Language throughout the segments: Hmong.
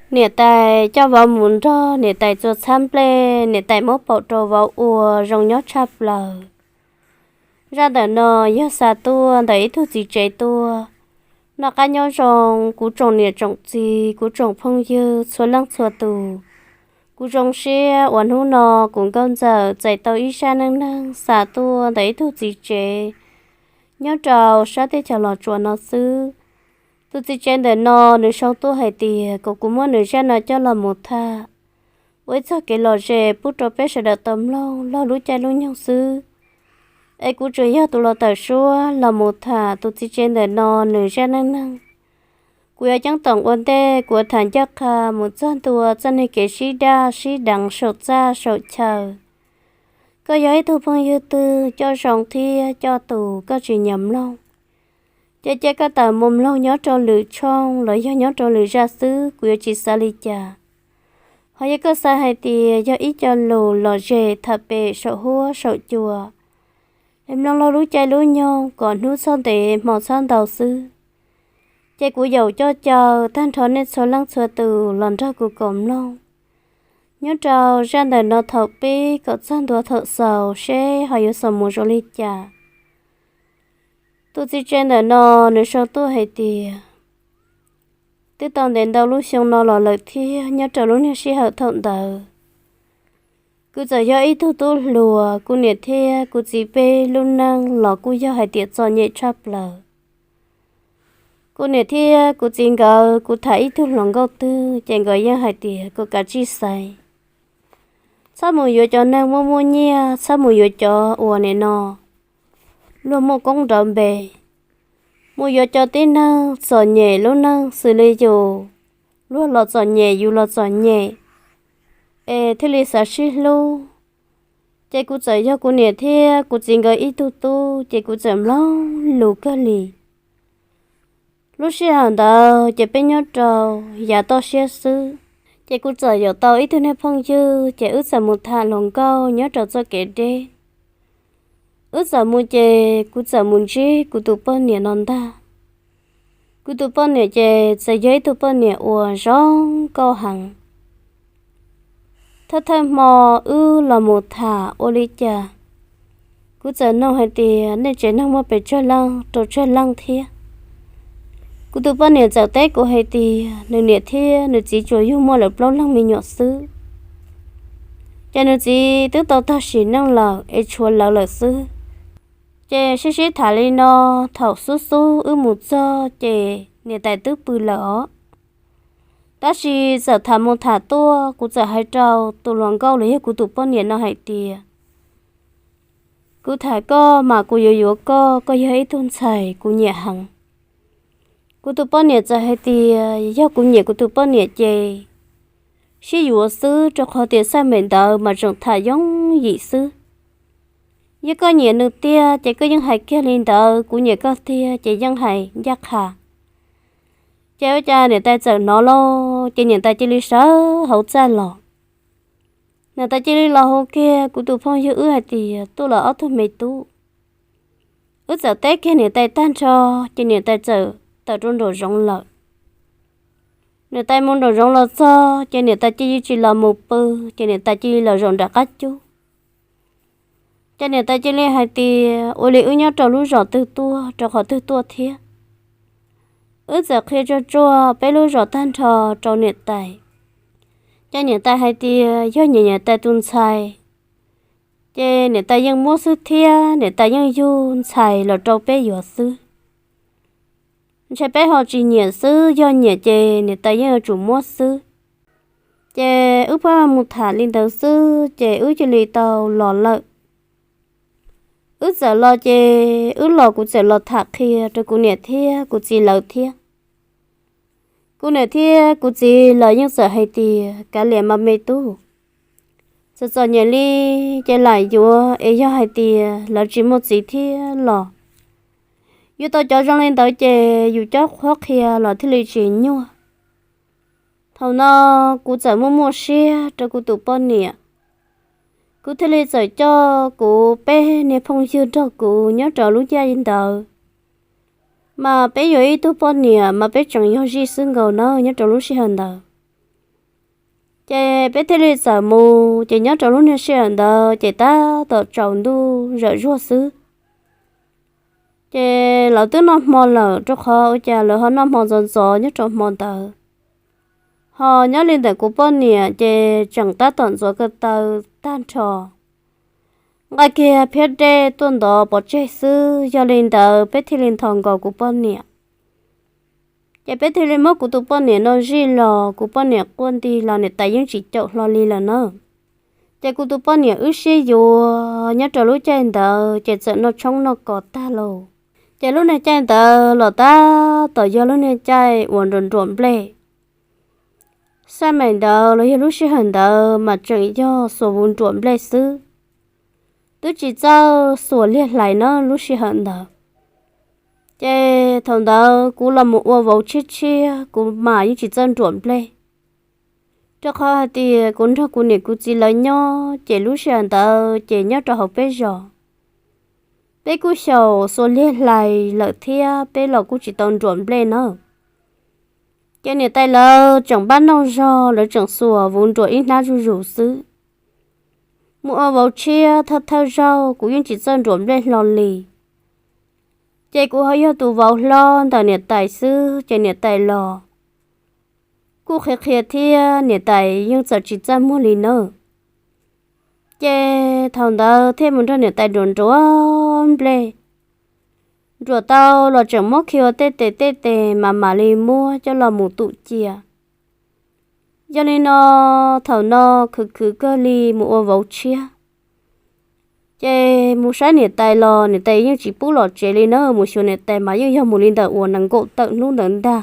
Niam tais coj vauv mus nrog niam tais txua txhab nplej, niam tais muab paum rau vauv ua zoo nyob tshaj plaws. Zaj ntawm no yog xa tuaj ntawm ib tug txiv tsev tuaj. Noj qab nyob zoo kuv tsoom niam tsoom txiv, kuv tsoom phooj ywg txhua leej txhua tus. Kuv zoo siab uas hnub no kuv Nkauj Ntxawm txais tau ib zaj neej neeg xa tuaj ntawm ib tug txiv tsev nyob rau sab teb chaws Los Tsuas no xwb. Tus txiv tsev ntawm no nws sau tuaj hais tias kom kuv muab nws zaj no coj los mus tham ua ib txog kev lom zem pub rau peb sawv daws tau mloog laug lub caij lub nyoog xwb. Es kuv tsuas yog tus los tawm suab los mus tham tus txiv tsev ntawm no nws zaj neej neeg. Kuv yuav ceeb toom ua ntej, kuv yuav tham ncaj qha mus txog ntua txoj niag kev sib daj sib deev saum txaj saum chaw. Koj yog ib tug phooj ywg twg coj zoo thiab coj tus koj tsis nyiam mloog, ces cia koj tawm mus mloog nyob rau lwm tshooj los yog nyob rau lwm zaj xwb, kuv yuav tsis xav li cas. Ho yog koj xav hais tias yog ib co lus lom zem tham pem saum huab saum cua, es mloog laug lub caij lub nyoog kom hnub txhob ntev hmo txhob ntau xwb, ces kuv yaum coj caw tag nrho nej txhua leej txhua tus los nrog kuv koom mloog nyob rau zaj ntawm no thaum pib kom txog ntua thaum xaus seb ho yuav xaus mus zoo li cas. Tus txiv tsev ntawm no nws sau tuaj hais tias, twb tau ntev ntau lub xyoo no los lawm thiab nyob rau lub niag sij hawm thaum ntawd, kuv txawm yog ib tug tub hluas, kuv niam thiab kuv txiv peb lub neej los kuj yog hais tias txom nyem tshaj plaws. Kuv niam thiab kuv txiv nkawd, kuv tham ib tug hluas nkauj twg ces nkawd yeej hais tias kom kav tsij xaiv, txhob mus yuav cov neeg muaj muaj nyiaj, txhob mus yuav cov uas nim no luag muaj koob nrawd npe, mus yuav cov tib neeg txom nyem lub neej xws li yus, luag los txom nyem yus los txom nyem, es thiaj li xav sib hlub. Ces kuv txawm yog kuv niam thiab kuv txiv nkawd ib tug tub ces kuv txawm mloog lus kawg li. Lub sij hawm ntawd ces peb nyob rau yav toj siab xwb, ces kuv txawm yaum tau ib tug niag phooj ywg ces wb txawm mus tham hluas nkauj nyob rau txoj kev deb. Wb txawm mus ces kuv txawm mus ntsib kuv tus poj niam no ntag. Kuv tus poj niam ces txawm yog ib tug poj niam uas zoo nkauj heev. Thawj thawj hmo wb los mus tham ua li cas, kuv txawm nug hais tias nej tsev neeg muaj pes tsawg leej rau tsawg leej thiab. Kuv tus poj niam txawm teb kuv hais tias nws niam thiab nws txiv tsuas yug muaj lawv plaub leeg me nyuam xwb, ces nws txiv twb tau tag sim neej lawm es tshuav lawv lawm xwb. Ces sib sib tham li no, thaum xub xub wb mus txog ces niam tais twb pw lawm os. Tab sis txawm tham mus tham tuaj, kuv txawm hais rau tus hluas nkauj los yog kuv tus poj niam no hais tias, kuv tham koj mas kuv yuav yuav koj, koj yog ib tug ntxhais kuv nyiam heev. Kuv tus poj niam txawm hais tias yog kuv nyiam kuv tus poj niam ces sib yuav xwb, rau qhov tias xaj mem ntawd mas tseem tham yooj yim xwb. Yog koj nyiam nws tiag ces koj yeej hais kiag li ntawd, kuv nyiam koj tiag ces yeej hais ncaj qha. Ces ua cas niam tais txawm hnov lauj, ces niam tais cia li sawv hauv txaj los. Niam tais cia li los hu kiag kuv tus phooj ywg wb hais tias tuaj los ob tug me tub. Wb txawm teb kiag niam tais tag nrho, ces niam tais txawm tawm rau nraum zoov lawm. Niam tais mus nraum zoov los txog ces niam tais cia li tsis los mus pw, ces niam tais cia li los zaum nram qab cub. Ces niam tais cia li hais tias ua li wb nyob rau lub zos twg tuaj, rau qhov twg tuaj thiab. Wb txawm qhia tsuag tsuag peb lub zos tag nrho rau niam tais. Ces niam tais hais tias yog nyiam niam tais tus ntxhais, ces niam tais yeej muab xwb thiab, niam tais yeej yug ntxhais los rau peb yuav xwb. Ntshe peb ho tsis nyiam xwb, yog nyiam ces niam tais yeej yuav tsum muab xwb. Ces wb pab mus tham li ntawd xwb ces wb cia li tau los lawm. Wb txawm los ces wb los kuv txawm los tham qhia rau kuv niam thiab kuv txiv lawv thiab. Kuv niam thiab kuv txiv lawv yeej txawm hais tias kav liam mas me tub, txawm txom nyem li ces lam yuav, es yog hais tias lawv tsis muaj txiv thiab los yuav tau cov zoo li ntawd ces yus cob qhuab qhia los thiaj li tsis nyuaj. Thaum no kuv txawm muaj muaj siab rau kuv tus poj niam. Kuv thiaj li txawm coj kuv peb niag phooj ywg nrog kuv nyob rau lub caij ntawd. Mas peb yuav ib tug poj niam mas peb tseem yog zij xwb nkaus na nyob rau lub sij hawm ntawd. Ces peb thiaj li txawm mus, ces nyob rau lub niag sij hawm ntawd ces tab tom tsaus ntuj zawm zuag xwb. Ces lawv twb noj hmo lawm, rau qhov ua cas lawv ho noj hmo ntxov ntxov nyob rau hmo ntawd. Ho nyob li ntawm kuv poj niam ces tseem tab tom ntxuav ko taw tag nrho, nqa kiag phiab dej tuaj ntov pov tseg xwb. Yog li ntawd peb thiaj li nthos nkaus kuv poj niam. Ces peb thiaj li muab kuv tus poj niam no zij los, kuv poj niam quaj nti los niam tais yeej tsis caum hlo li lawm na. Ces kuv tus poj niam wb sib yuav nyob rau lub caij ntawd ces txawm noj tshoob noj kos tag lauj. Ces lub niag caij ntawd los tab tom yog lub niag caij uas nruam nruam nplej. Xaj maim ntawd los yog lub sij hawm ntawd mas tseem yog xuas vuv nruam nplej xwb, twb tsis txawj xuas liag hlais na lub sij hawm ntawd. Ces thaum ntawd kuv los mus ua vauv tshiab tshiab, kuv mas yeej tsis txawj nruam nplej, rau qhov hais tias kuv nrog kuv niam kuv txiv lawv nyob ces lub sij hawm ntawd ces nyob rau hauv peb zos, peb kuj xyaum xuas liag hlais lawm thiab peb los kuj tsis tau nruam nplej na. Ces niam tais lawv tseem npaj noj zog, lawv tseem xuas vuv nruam ib hnab zuj zus xwb. Mus ua vauv tshiab thawj thawj zaug kuv yeej tsis txawj nruam nplej hlo li. Ces kuv ho yog tus vauv hlob ntawm niam tais xwb, ces niam tais los kuj qhia qhia thiab niam tais yeej txawm tsis txaj muag li na. Ces thaum ntawd thiaj mus nrog niam tais nruam nruam nplej. Nruam tau los tseem muab khi ua tej tes tej tes mas mam li muab coj los mus tum cia. Yog li no, thaum no khwv khwv kawg li mus ua vauv tshiab. Ces mus saib niam tais los niam tais yeej tsis pub los tsev li na, mus xyuas niam tais mas yeej yog mus li ntawm uas nees nkaum tawm hnub ntawd ntag.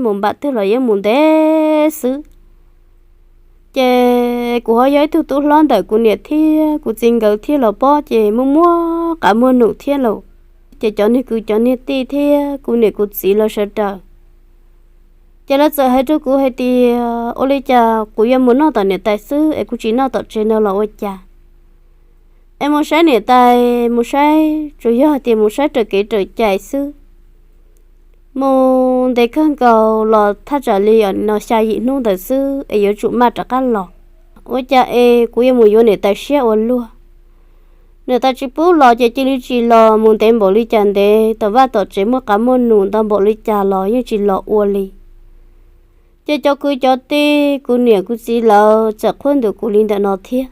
Mus npam twg los yeej mus ntev xwb. Ces kuv ho yog ib tug tub hlob ntawm kuv niam thiab kuv txiv nkawd thiab los pob ces muaj muaj qab muaj num thiab lauj. Ces cov niag kwv cov niag tij thiab kuv niam kuv txiv lawv sawv daws, ces lawv txawm hais rau kuv hais tias ua li cas kuv yuav mus noj tom niam tais xwb es kuv tsis noj tom tsev no los ua cas, es mus saib niam tais, mus saib tsuas yog hais tias mus saib raws kev raws cai xwb. Mus ntev kawg nkaus los thaj tsam li no xya yim hnub ntawd xwb es yuav tsum maj rov qab los. Ua cas es kuv yuav mus yuav niam tais siab ua luaj. Niam tais tsis pub los ces cia li tsis los, mus ntev npaum li cas ntev, tom vaj tom tsev muaj qab muaj num ntau npaum li cas los yeej tsis los ua li. Ces cov kwv cov tij, kuv niam kuv txiv lawv txawm qhuab ntuas kuv li ntawm no thiab.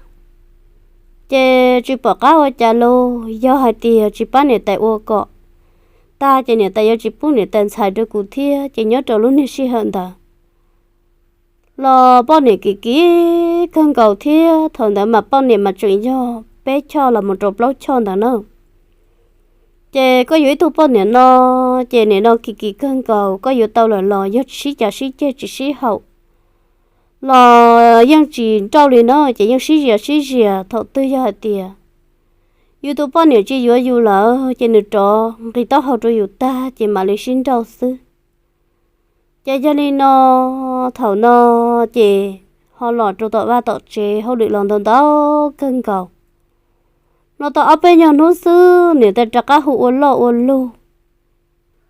Ces tsis pom qab ua cas lauj, yog hais tias tsis pab niam tais ua kom tag ces niam tais yuav tsis pub niam tais ntxhais rau kuv thiab. Ces nyob rau lub niag sij hawm ntawd los poj niam kim kim kawg nkaus thiab, thaum ntawd mas poj niam mas tseem yog peb choj los mus rau plaub choj ntawd na. Ces koj yuav ib tug poj niam no, ces nim no kim kim kawg nkaus, koj yuav tau lawm los yog tsis sib cav sib ceg tsis sib haum los yeej tsis nrauj li na, ces yeej sib zias sib zias. Thaum twg yog hais tias yus tus poj niam tsis yuav yus lawm ces nws rov nqis taub hau rau yus tag ces mam li sib nrauj xwb. Ces yog li no, thaum no ces ho los rau tom vaj tom tsev hauj lwm los ntau ntau kawg nkaus. Los tau ob peb nyuag hnub xwb niam tais rov qab hu ua loj ua lug.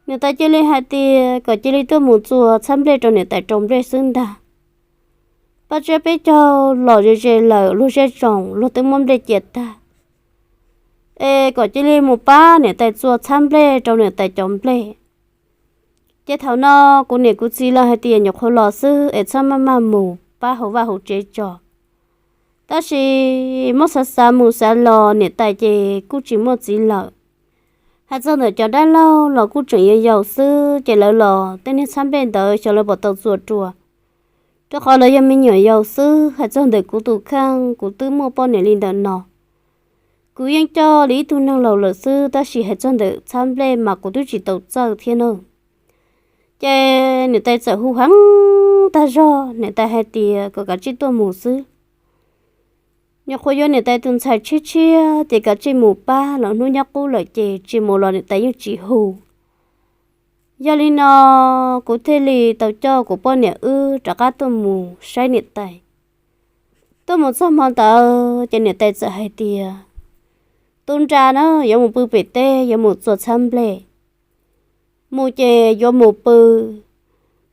Niam tais cia li hais tias kom cia li tuaj mus txua txhab nplej rau niam tais rau nplej xwb ntag. Paj tsiab peb caug los ze ze lawm, luag zej tsoom luag twb muab nplej cia tag, es kom cia li mus pab niam tais txua txhab nplej rau niam tais cov nplej. Ces thaum no kuv niam kuv txiv lawv hais tias nyuam qhuav los xwb es txhob maj maj mus pab hauv vaj hauv tsev tso. Tab sis muab xav xav mus xav los niam tais ces kuj tsis muaj txiv lawm. Hais txog ntawm cov dab laug los kuj tseem yau yau xwb, ces lawv los tej niag txhab nplej ntawd xyov lawv puas tau txua rua, rau qhov lawv yog me nyuam yaus xwb. Hais txog ntawm kuv tus kheej, kuv twb muaj poj niam li ntawm no, kuv yeej coj li ib tug neeg laus lawm xwb, tab sis hais txog ntawm txhab nplej mas kuv twb tsis tau txawj thiab na. Ces niam tais txawm hu heev tag zog, niam tais hais tias kom kav tsij tuaj mus xwb. Nyuam qhuav yuav niam tais tus ntxhais tshiab tshiab ces kav tsij mus pab, los hnub nyob qub lawm ces tsis mus los niam tais yeej tsis hu. Yog li no, kuv thiaj li tau coj kuv poj niam wb rov qab tuaj mus saib niam tais. Tuaj mus txog hmo ntawd ces niam tais txawm hais tias, tub nra na, yuav mus pw pem teb, yuav mus txua txhab nplej. Mus ces yuav mus pw,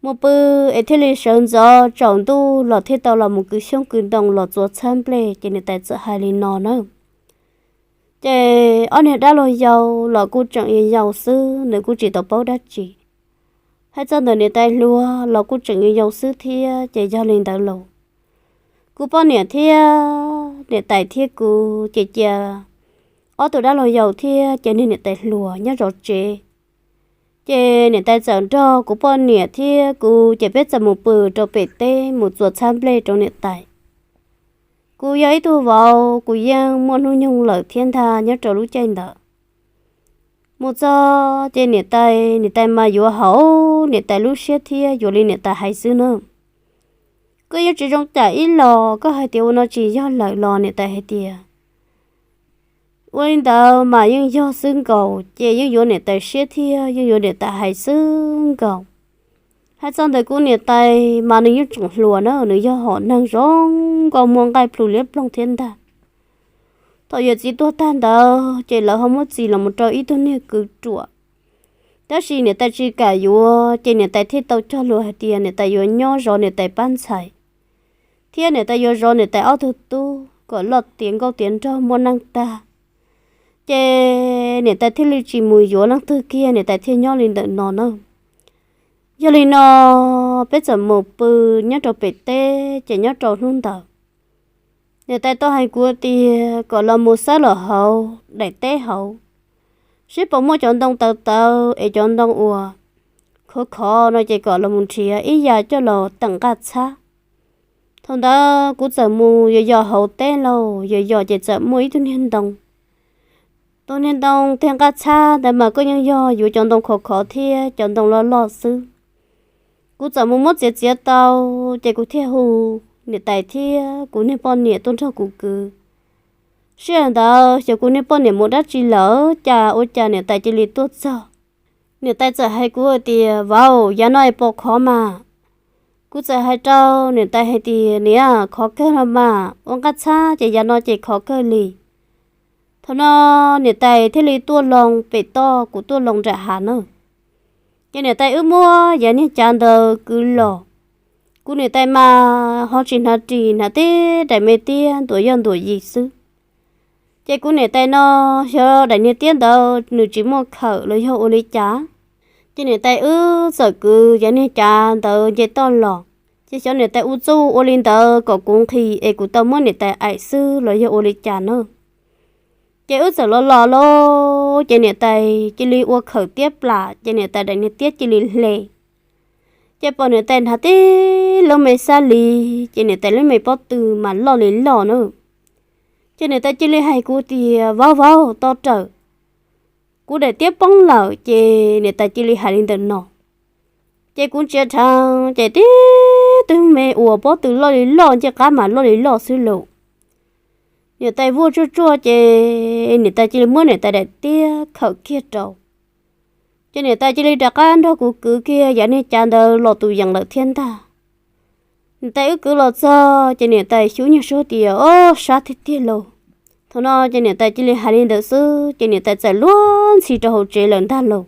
mus pw es thiaj li sawv ntxov tsaus ntuj los thiaj tau los mus kwv xyoob kwv ntoo los txuas txhab nplej. Ces niam tais txawm hais li no na. Ces ob niag dab laug yau los kuj tseem yau xwb, nws kuj tsis tau paub dab tsi. Hais txog ntawm niam tais hluas los kuj tseem yau xwb thiab, ces yog li ntawd los kuv poj niam thiab niam tais thiab kuv ces cia ob tug dab laug yau thiab ces niag niam tais hluas nyob zov tsev. Ces niam tais txawm nrog kuv poj niam thiab kuv ces peb txawm mus pw rau pem teb mus txuas txhab nplej rau niam tais. Kuv yog ib tug vauv, kuv yeej muaj hnub nyoog lawm thiab ntag nyob rau lub caij ntawd. Mus txog ces niam tais, niam tais mas yuav hauv niam tais lub siab thiab yuav li niam tais hais xwb na. Koj yeej tsis zoo cam ib los, koj hais tias ua no tsis yog lawm los niam tais hais tias ua li ntawd mas yeej yog xwb nkaus, ces yeej yuav niam tais siab thiab yeej yuav niam tais hais xwb nkaus. Hais txog ntawm kuv niam tais mas nws yeej tseem hluas na, nws yog hom neeg zoo nkauj muaj nqaij plhu liab ploog thiab ntag. Thaum yawm txiv tuag tag ntawd ces lawv ho muab txis los mus rau ib tug niag kwv ruam. Tab sis niam tais tsis kam yuav, ces niam tais thiaj tau cog lus hais tias niam tais yuav nyob zov niam tais pab ntxhais, thiab niam tais yuav zov niam tais ob tug tub kom loj tiav nkauj tiav nraug muaj neej tag. Ces niam tais thiaj li tsis mus yuav leej twg kiag, niam tais thiaj nyob li ntawm no na. Yog li no, peb txawm mus pw nyob rau pem teb, ces nyob rau hnub ntawd niam tais tau hais kuv tias kom los mus xawb los hauv daim teb hauv, seb puas muaj cov ntoo tawv tawv es cov ntoo uas khov khov no ces kom los mus nrhiav ib yam coj los teem nqaj txhab. Thaum ntawd kuv txawm mus yos yos hauv teb lauj, yos yos ces txawm muaj ib tug niag ntoo. Tus niag ntoo teg nqaj txhab ntawd mas koj yeej yog yuav cov ntoo khov khov thiab cov ntoo loj loj xwb. Kuv txawm mus muab txiav txiav tau, ces kuv thiaj hu niam tais thiab kuv niag poj niam tuaj nrog kuv kwv. Sij hawm ntawd xyov kuv niag poj niam mus dab tsi lawm cas ua cas niam tais cia li tuaj txog. Niam tais txawm hais kuv hais tias, vauv, yav no es puas khov mas? Kuv txawm hais rau niam tais hais tias, niam, khov kawg no mas, ua nqaj txhab ces yav no ces khov kawg li. Thaum no niam tais thiaj li tuaj loo pem toj, kuv tuaj loo nram hav na. Ces niam tais wb muab yav niag cav ntawd kwv los. Kuv niam tais mas ho tsis hnav ris, hnav tib daim me tiab ntuas yoj ntuas yim xwb. Ces kuv niam tais no, xyov daim niag tiab ntawd nws tsis muaj khawm los yog ua li cas, ces niam tais wb txawm kwv yav niag cav ntawd nce toj los. Ces xyov niam tais ua txuj ua li ntawd kom kuv nqhis es kuv tau muab niam tais aim xwb los yog ua li cas na. Ces wb txawm los los lauj, ces niam tais cia li ua khawm tiab plam, ces niam tais daim niag tiab cia li hle. Ces pom niam tais hnav tib lub me xab li, ces niam tais lub me pob tw mas loj li loj na. Ces niam tais cia li hais kuv tias, vauv, vauv, to rawm. Kuv daim tiab poob lawm. Ces niam tais cia li hais li ntawm no. Ces kuv ntsia dheev ces tib tug me uas pob tw loj li loj, ncej qab mas loj li loj xwb lauj. Niam tais vuag tsuaj tsuaj ces niam tais cia li muab niam tais daim tiab khawm kiag rau. Ces niam tais cia li rov qab nrog kuv kwv kiag yav niag cav ntawd los tus yees lawm thiab ntag. Niam tais wb kwv los txog ces niam tais xyub nyuag suab tias, o, sab tiag tiag lauj. Thaum no ces niam tais cia li hais li ntawd xwb ces niam tais txawm luag ntxhi rau hauv tsev lawm ntag lauj.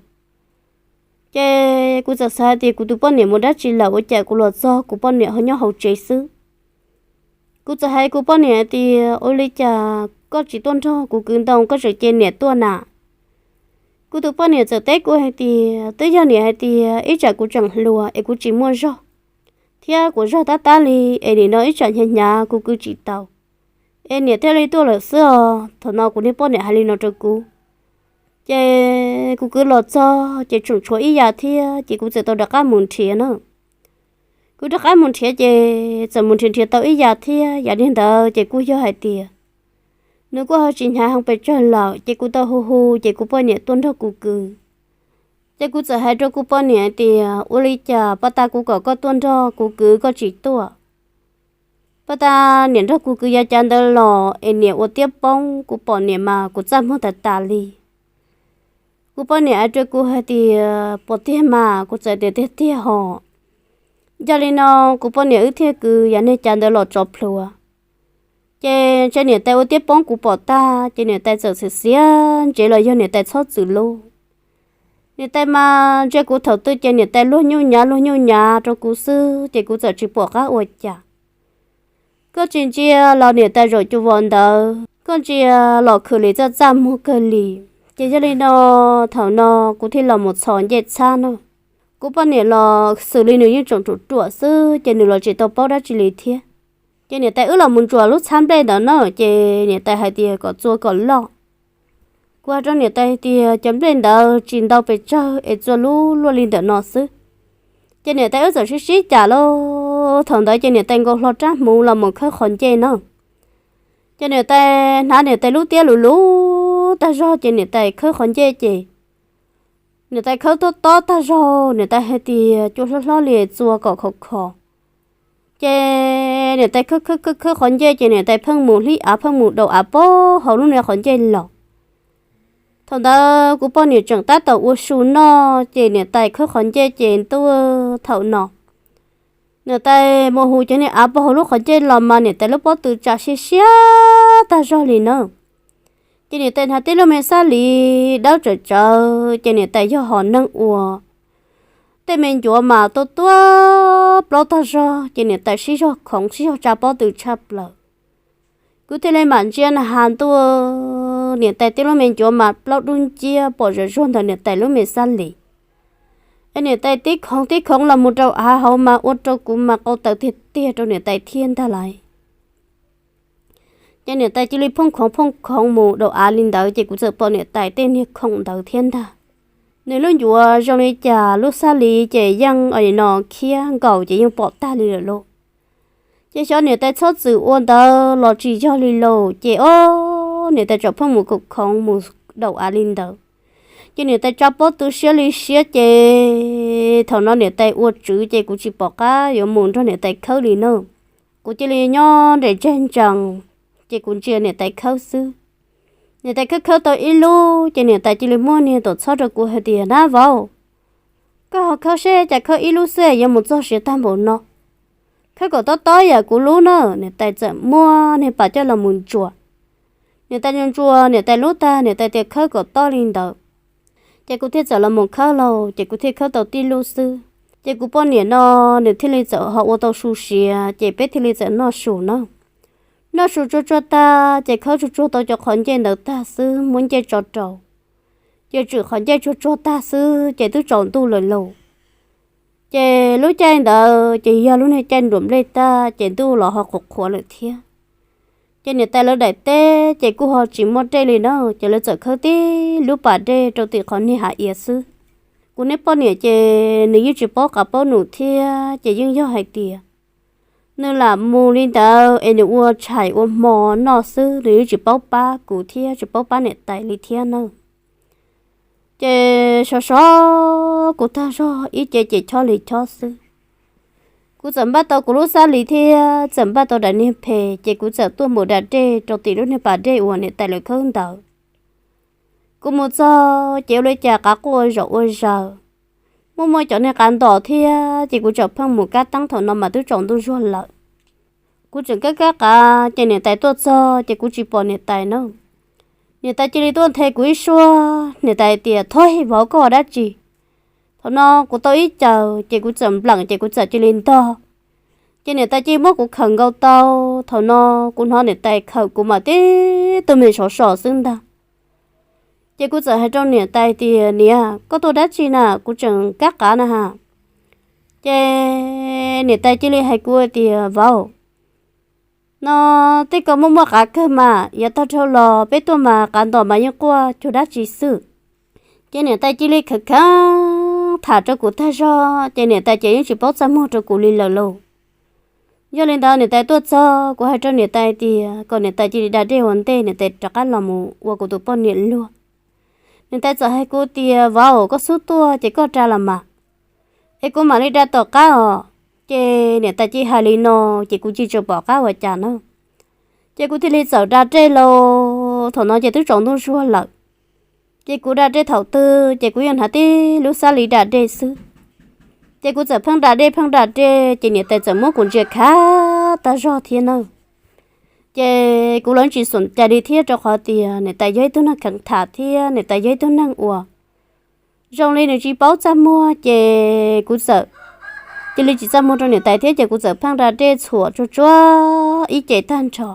Ces kuv txawm xav tias kuv tus poj niam mus dab tsi lawm ua cas kuv los txog kuv poj niam ho nyob hauv tsev xwb. Kuv txawm hais kuv poj niam hais tias, ua li cas koj tsis tuaj nrog kuv kwv ntoo, koj tseem cia niam tuaj na? Kuv tus poj niam txawm teb kuv hais tias, twb yog niam hais tias ib tsam kuv tseem hluas es kuv tsis muaj zog, thiab kuv zog tab tab li, es nim no ib tsam hnyav hnyav kuv kwv tsis tau, es niam thiaj li tuaj lawm xwb os. Thaum no kuv niag poj niam hais li no rau kuv. Ces kuv kwv los txog ces tseem tshuav ib yav thiab ces kuv txawm tau rov qab mus nrhiav na. Kuv rov qab mus nrhiav ces txawm mus nrhiav nrhiav tau ib yav thiab, yav niag ntawd ces kuj yog hais tias nws kuj ho tsis hnyav heev pes tsawg lawm ces kuv tau hu hu ces kuv poj niam tuaj nrog kuv kwv. Ces kuv txawm hais rau kuv poj niam hais tias, ua li cas pab tas kuv kom koj tuaj nrog kuv kwv koj tsis tuaj? Pab tas niam nrog kuv kwv yav cav ntawd los es niam ua tiab poob, kuv pom niam mas kuv txaj muag tas tas li. Kuv poj niam hais rau kuv hais tias, puas tiag mas? Kuv txawm tias, tiag tiag hos. Yog li no kuv poj niam wb thiaj kwv yav niag cav ntawd los tso plhuav. Ces ntshe niam tais ua tiab poob kuv pom tag ces niam tais txawm xiav xiav ntsev los yog niam tais txhob txwm lub. Niam tais mas ntsia kuv thaum twg ces niam tais luag nyuj nyav luag nyuj nyav rau kuv xwb ces kuv txawm tsis pom qab ua cas. Koj tsis ntsia los niam tais zaum cua vos ntawd koj ntsia los khwv li txaj txaj muag kawg li. Ces yog li no, thaum no kuv thiaj los mus txhos ncej txhab no. Kuv poj niam los xws li nws yeej tseem ruam ruam xwb ces nws los tsis tau paub dab tsi li thiab. Ces niam tais wb los mus ntsuas lub txhab nplej ntawd na, ces niam tais hais tias kom txua kom loj. Kuv hais rau niam tais tias cov nplej ntawd tsis ntau pes tsawg es txua lub luaj li ntawm no xwb. Ces niam tais wb txawm sib sib cam lauj, thaum ntawd ces niam tais nkaus hlo rab hmuv los mus khawb qhov ncej na. Ces niam tais hnav niam tais lub tiab lus lub tag zog ces niam tais khawb qhov ncej ces niam tais khawb tuab tob tag zog, niam tais hais tias cua hlob hlob li txua kom khov kho. Ces niam tais khawb khawb khawb khawb qhov ncej ces niam tais pheej mus hlib av pheej mus daus av pab hauv lub niag qhov ncej los. Thaum ntawd kuv poj niam tseem tab tom ua su noj ces niam tais khawb qhov ncej ces ntuj, thaum no niam tais mus hu cov niag av pab hauv lub qhov ncej los mas niam tais lub pob tw tsa siab siab tag zog li na. Ces niam tais hnav tib lub me xab lis dawb tsawv tsawv ces niam tais yog hom neeg uas tej me ncuav mas tuab tuab plaub tag zog ces niam tais sib zog khoov sib zog tsa pob tw tshaj plaws. Kuv thiaj li mam ntsia na has ntuj, niam tais tib lub me ncuav mas plaub dub nciab pom zom zuag ntawm niam tais lub me xab lis. Es niam tais tib khoov tib khoov los mus rau av hauv mas ua rau kuv mas qau taws tiag tiag rau niam tais thiab ntag lauj. Ces niam tais cia li phooj khoov phooj khoov mus daus av li ntawd ces kuv txawm pom niam tais tej niag khoom ntawd thiab ntag. Nws lub ncuav zoo li cas lub xab lis ces yeej no khiab nkaus ces yeej pom tag li lawm lauj. Ces xyov niam tais txhob txwm ua ntawd los tsis yog li lauj ces ob niam tais tseem pheej mus khoom khoov mus daus av li ntawd. Ces niam tais tsa pob tw siab li siab ces thaum no niam tais ua tswv ces kuv tsis pom qab yuav mus nrog niam tais khawb li na. Kuv cia li nyob nres ntseg ntsees, ces kuv ntsia niam tais khawb xwb. Niam tais khawb khawb tau ib lub ces niam tais cia li muab niag tuam txhob rau kuv hais tias, nab vauv, koj ho khawb seb cas khawb ib lub xwb yuav mus txog siav tag npaum no. Khawb kom tob tob yam kuv lub na. Niam tais txawm muab niag pas coj los mus ntsuas. Niam tais ntsuas ntsuas niam tais lub tag niam tais tias khawb kom tob li ntawd. Ces kuv thiaj txawm los mus khawb lauj, ces kuv thiaj khawb tau tib lub xwb. Ces kuv poj niam no nws thiaj li txawm ho ua tau su siav ces peb thiaj li txawm noj su na. Noj su tsuag tsuag tag ces khawb tsuag tsuag tau cov qhov ncej ntawd tag xwb muab ncej tso rau. Ces tswm qhov ncej tsuag tsuag tag xwb ces twb tsaus ntuj lawm lauj. Ces lub caij ntawd ces yog lub niag caij nruam nplej tag ces ntuj los ho qhuav qhuav lawm thiab. Ces niam tais lawv daim teb ces kuj ho tsis muaj dej li na, ces lawv txawm khawb tib lub pas dej rau tim qhov niag hav iav xwb. Kuv niag poj niam ces nws yeej tsis paub qab paub num thiab ces yeej yog hais tias nws lam mus li ntawd es nws ua tshais ua hmo noj xwb, nws yeej tsis paub pab kuv thiab tsis paub pab niam tais li thiab na. Ces sov sov kuv tag zog ib ce ces chob li chob xwb. Kuv txawm npaj tau kuv lub xab lis thiab txawm npaj tau daim niag phem ces kuv txawm tuaj mus da dej rau tim lub niag pas dej uas niam tais lawv khawb ntawd. Kuv mus txog ces ua li cas qav quaj ua zaum ua zaws, muaj muaj cov niag qav ntom thiab ces kuv tseem pheej mus kab teeb thaum no mas twb tsaus ntuj zuag lawm. Kuv tseem kab kab qav ces niam tais tuaj txog ces kuv tsis pom niam tais na. Niam tais cia li tuaj nthe kuv ib suab, niam tais tias, thov vauv, koj ua dab tsi? Thaum no kuv tau ib caws ces kuv txawm npleem ces kuv txawm cia li ntog. Ces niam tais cia li muab kuv khawm nkaus tau. Thaum no kuv hnov niam tais khawm kuv mas tib tug me sov so xwb ntag. Ces kuv txawm hais rau niam tais tias, niam, koj tuaj dab tsi na, kuv tseem kab qav na ha. Ces niam tais cia li hais kuv tias, vauv, no tej ko muaj muaj qav kawg mas, yav tag dhau los peb tuaj mas qav ntom mas yeej quaj cuag dab tsi xwb. Ces niam tais cia li khav khav tham rau kuv tag zog ces niam tais ces yeej tsis paub txaj muag rau kuv li lawm lauj. Yog li ntawd niam tais tuaj txog kuv hais rau niam tais tias kom niam tais cia li da dej ua ntej niam tais rov qab los mus ua kuv tus poj niam luag. Niam tais txawm hais kuv tias, vauv, koj xub tuaj ces koj da los mas, es kuv mam li da tom qab os. Ces niam tais cia li hais li no, ces kuv cia li tsis pom qab ua cas na. Ces kuv thiaj li txawm da dej lauj, thaum no ces twb tsaus ntuj zuag lawm. Ces kuv da dej thaum twg ces kuv yeej hnav tib lub xab lis da dej xwb. Ces kuv txawm pheej da dej pheej da dej ces niam tais txawm muab kuv ntsia khav tag zog thiab na. Ces kuv los tsis xom cai li thiab rau qhov tias niam tais yog ib tug neeg kheev tham thiab niam tais yog ib tug neeg uas Zoo li nws tsis paub txaj muag ces kuv txawm cia li tsis txaj muag rau niam tais thiab ces kuv txawm pheej da dej txhuam tsuag tsuag ib ce tag nrho.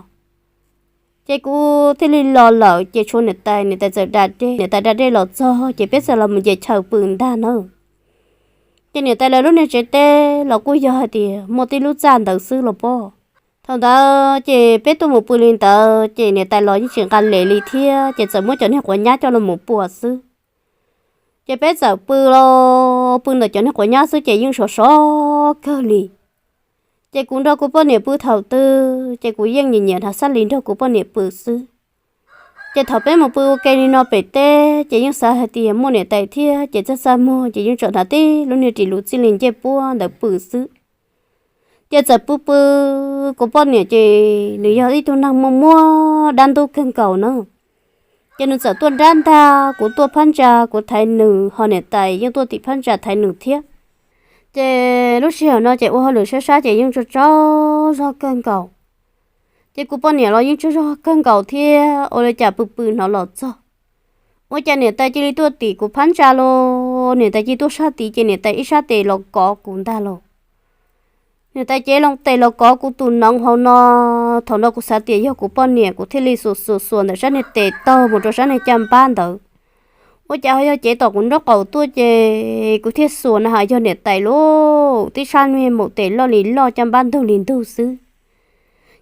Ces kuv thiaj li los lawm ces tshuav niam tais, niam tais txawm da dej, niam tais da dej los txog ces peb txawm los mus nce chaw pw ntag na. Ces niam tais lawv lub niag tsev teb los kuj yog hais tias muaj tib lub txaj ntawd xwb los pob. Thaum ntawd ces peb tuaj mus pw li ntawd ces niam tais los yeej tsis nqa les li thiab ces txawm muab cov niag quav nyab coj los mus pua xwb. Ces peb txawm pw los pw ntawm cov niag quav nyab xwb ces yeej sov sov kawg li. Ces kuv nrog kuv poj niam pw thaum twg ces kuv yeej nyiam nyiam hnav xab lis nrog kuv poj niam pw xwb. Ces thaum peb mus pw ua ke li no pem teb ces yeej xav hais tias muaj niam tais thiab ces txaj txaj muag ces yeej tsom hnav tib lub niag ris luv txij li ncej puab ntawd pw xwb. Ces txawm pw pw, kuv poj niam ces nws yog ib tug neeg muaj muaj dab ntub kawg nkaus na. Ces nws txawm tuaj nrab ntag, kuv tuaj phab ntsa kuv thaiv nws, ho niam tais yeej tuaj tim phab ntsa thaiv nws thiab. Ces lub sij hawm no ces ua hauj lwm sab sab ces yeej tsaug tsaug zog kawg nkaus. Ces kuv poj niam los yeej tsaug zog kawg nkaus thiab, ua li cas pw pw hnov los txog, ua cas niam tais cia li tuaj tim kuv phab ntsa los, niam tais cia li tuaj sab tid ces niam tais ib sab tes los kov kuv ntag lauj. Niam tais cev loo tes los kov kuv tus noov hauv no. Thaum no kuv xav tias yog kuv poj niam, kuv thiaj li xuas xuas xuas ntawm sab niag tes taug mus rau sab niag caj npab ntawd. Ua cas ho yog cev tom kuv nraub qaum tuaj ces kuv thiaj xuas na has yog niam tais lauj, tib sab niag maum tes loj li loj caj npab ntug li ntug xwb.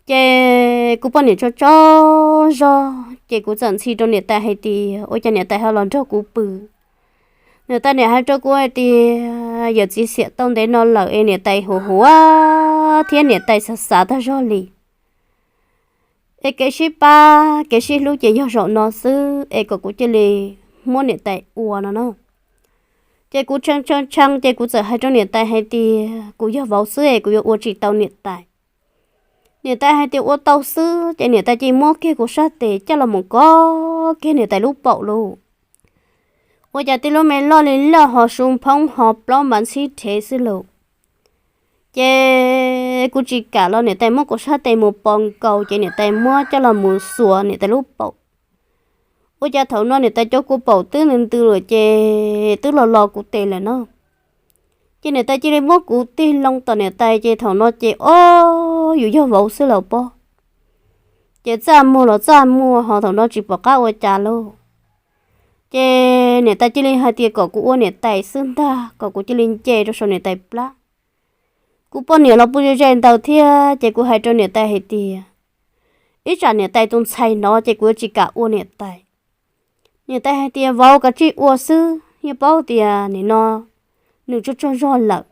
Ces kuv poj niam tsaug tsaug zog ces kuv txawm ntxhi rau niam tais hais tias ua cas niam tais ho los nrog kuv pw. Niam tais niam hais rau kuv hais tias yawm txiv xiam tau ntev no lawm es niam tais huav huav thiab niam tais xav xav tag zog li. Es kev sib pab kev sib hlub ces yog zaum no xwb es kom kuv cia li muab niam tais ua no na. Ces kuv tshee tshee tshee ces kuv txawm hais rau niam tais hais tias kuv yog vauv xwb es kuv yuav ua tsis tau niam tais. Niam tais hais tias ua tau xwb ces niam tais cia li muab kiag kuv sab tes coj los mus kov kiag niam tais lub paum lauj. Ua cas tib lub me loj li loj ho su nphoob ho plaub npav ntxhib rhev xwb lauj. Ces kuv tsis kam los niam tais muab kuv sab tes mus pos nkaus ces niam tais muab coj los mus xuas niam tais lub paum. Ua cas thaum no niam tais cov kua paum twb ntws ntws lawm ces twb los los kuv tes lawm no. Ces niam tais cia li muab kuv tig loo tom niam tais ces thaum no ces ob yus yog vauv xwb los pob. Ces txaj muag los txaj muag ho thaum no tsis pom qab ua cas lauj. Ces niam tais cia li hais tias kom kuv ua niam tais xwb ntag, kom kuv cia li nce rau saum niam tais plab. Kuv poj niam los pw ze ze ntawd thiab ces kuv hais rau niam tais hais tias ib tsam niam tais tus ntxhais hnov ces kuv yuav tsis kam ua niam tais. Niam tais hais tias vauv kav tsij ua xwb, yeej paub tias nim no nws tsaug tsaug zog lawm.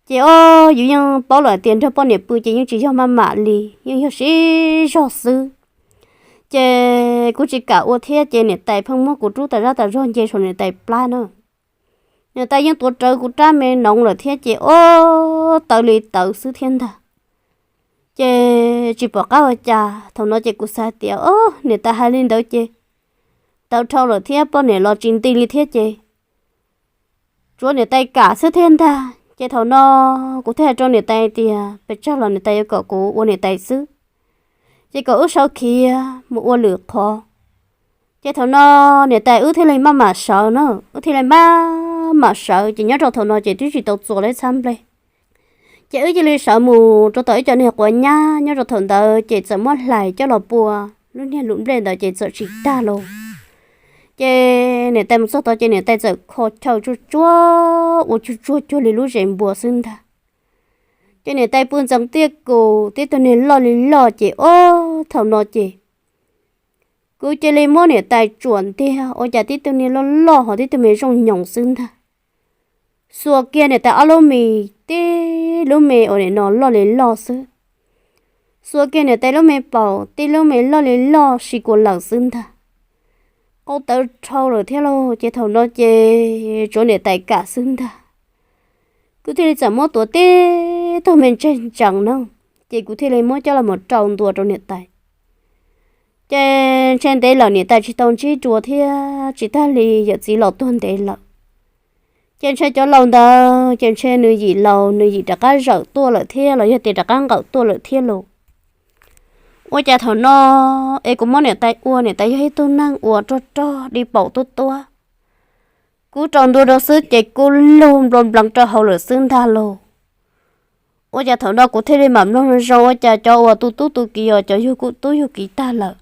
Ces ob yus yeej paub lawm tias nrog poj niam pw ces yeej tsis yog maj mam li, yeej yog sib zog xwb. Ces kuv tsis kam ua thiab ces niam tais pheej muab kuv rub tas zaj tas zog nce saum niam tais plab na. Niam tais yeej tuav rawv kuv rab me noov lawm thiab ces ob tawv li tawv xwb thiab ntag. Ces tsis pom qab ua cas, thaum no ces kuv xav tias o, niam tais hais li ntawd ces tawv dhau lawm thiab poj niam los tsis nti li thiab ces tsuav niam tais kam xwb thiab ntag. Ces thaum no kuv thiaj hais rau niam tais tias pes tsawg los niam tais yuav kom kuv ua niam tais xwb, ces kom wb sawv khiav mus ua lwm qhov. Ces thaum no niam tais wb thiaj li maj mam sawv na, wb thiaj li maj mam sawv ces nyob rau thaum no ces twb tsis tau txua li txhab nplej. Ces wb cia li sawv mus rau tom ib co niag quav nyab nyob rau thaum ntawd ces txawm muab hlais coj los pua lub niag lub nplej ntawd ces txawm tsis tag lauj. Ces niam tais mus txog tod ces niam tais txawm kho chaw tsuag tsuag ua tsuag tsuag cuag li lub zes npua xwb ntag. Ces niam tais pw ntxeev tiaj kus tib tug niag loj li loj ces ob thaum no ces kuv cia li muab niam tais tsuam ntiag ua cas tib tug niag loj loj ho tib tug me zooj nyoos xwb ntag. Xuas kiag niam tais ob lub mis, tib lub me uas nim no loj li loj xwb. Xuas kiag niam tais lub me paum, tib lub me loj li loj si kua lawm xwb ntag. Qau tawv dhau lawm thiab lauj, ces thaum no ces tsuav niam tais kam xwb ntag. Kuv thiaj li txawm muab tuav tib tug me ntseg ntsees na, ces kuv thiaj li muab coj los mus rau ntua rau niam tais. Ces ntshe ntev lawm niam tais tsis tau ntsib dua thiab tsis tag li yawm txiv los tuag ntev lawm. Ces ntshe cov laus ntawd ces ntshe nws yim laus nws yim rov qab zawm tuaj lawm thiab los yog tias rov qab nqawm tuaj lawm thiab lauj. Ua cas thaum no es kuv muab niam tais ua, niam tais yog ib tug neeg uas rog rog di paum tuab tuab, kub rau ntua rau xwb ces kub lug nplua npleev rau hauv lawm xwb ntag lauj. Ua cas thaum no kuv thiaj li mam mloog zoo zoo, ua cas cov uas tu tub tu kiv os, cov yug kuj tub yug kiv tag lawm,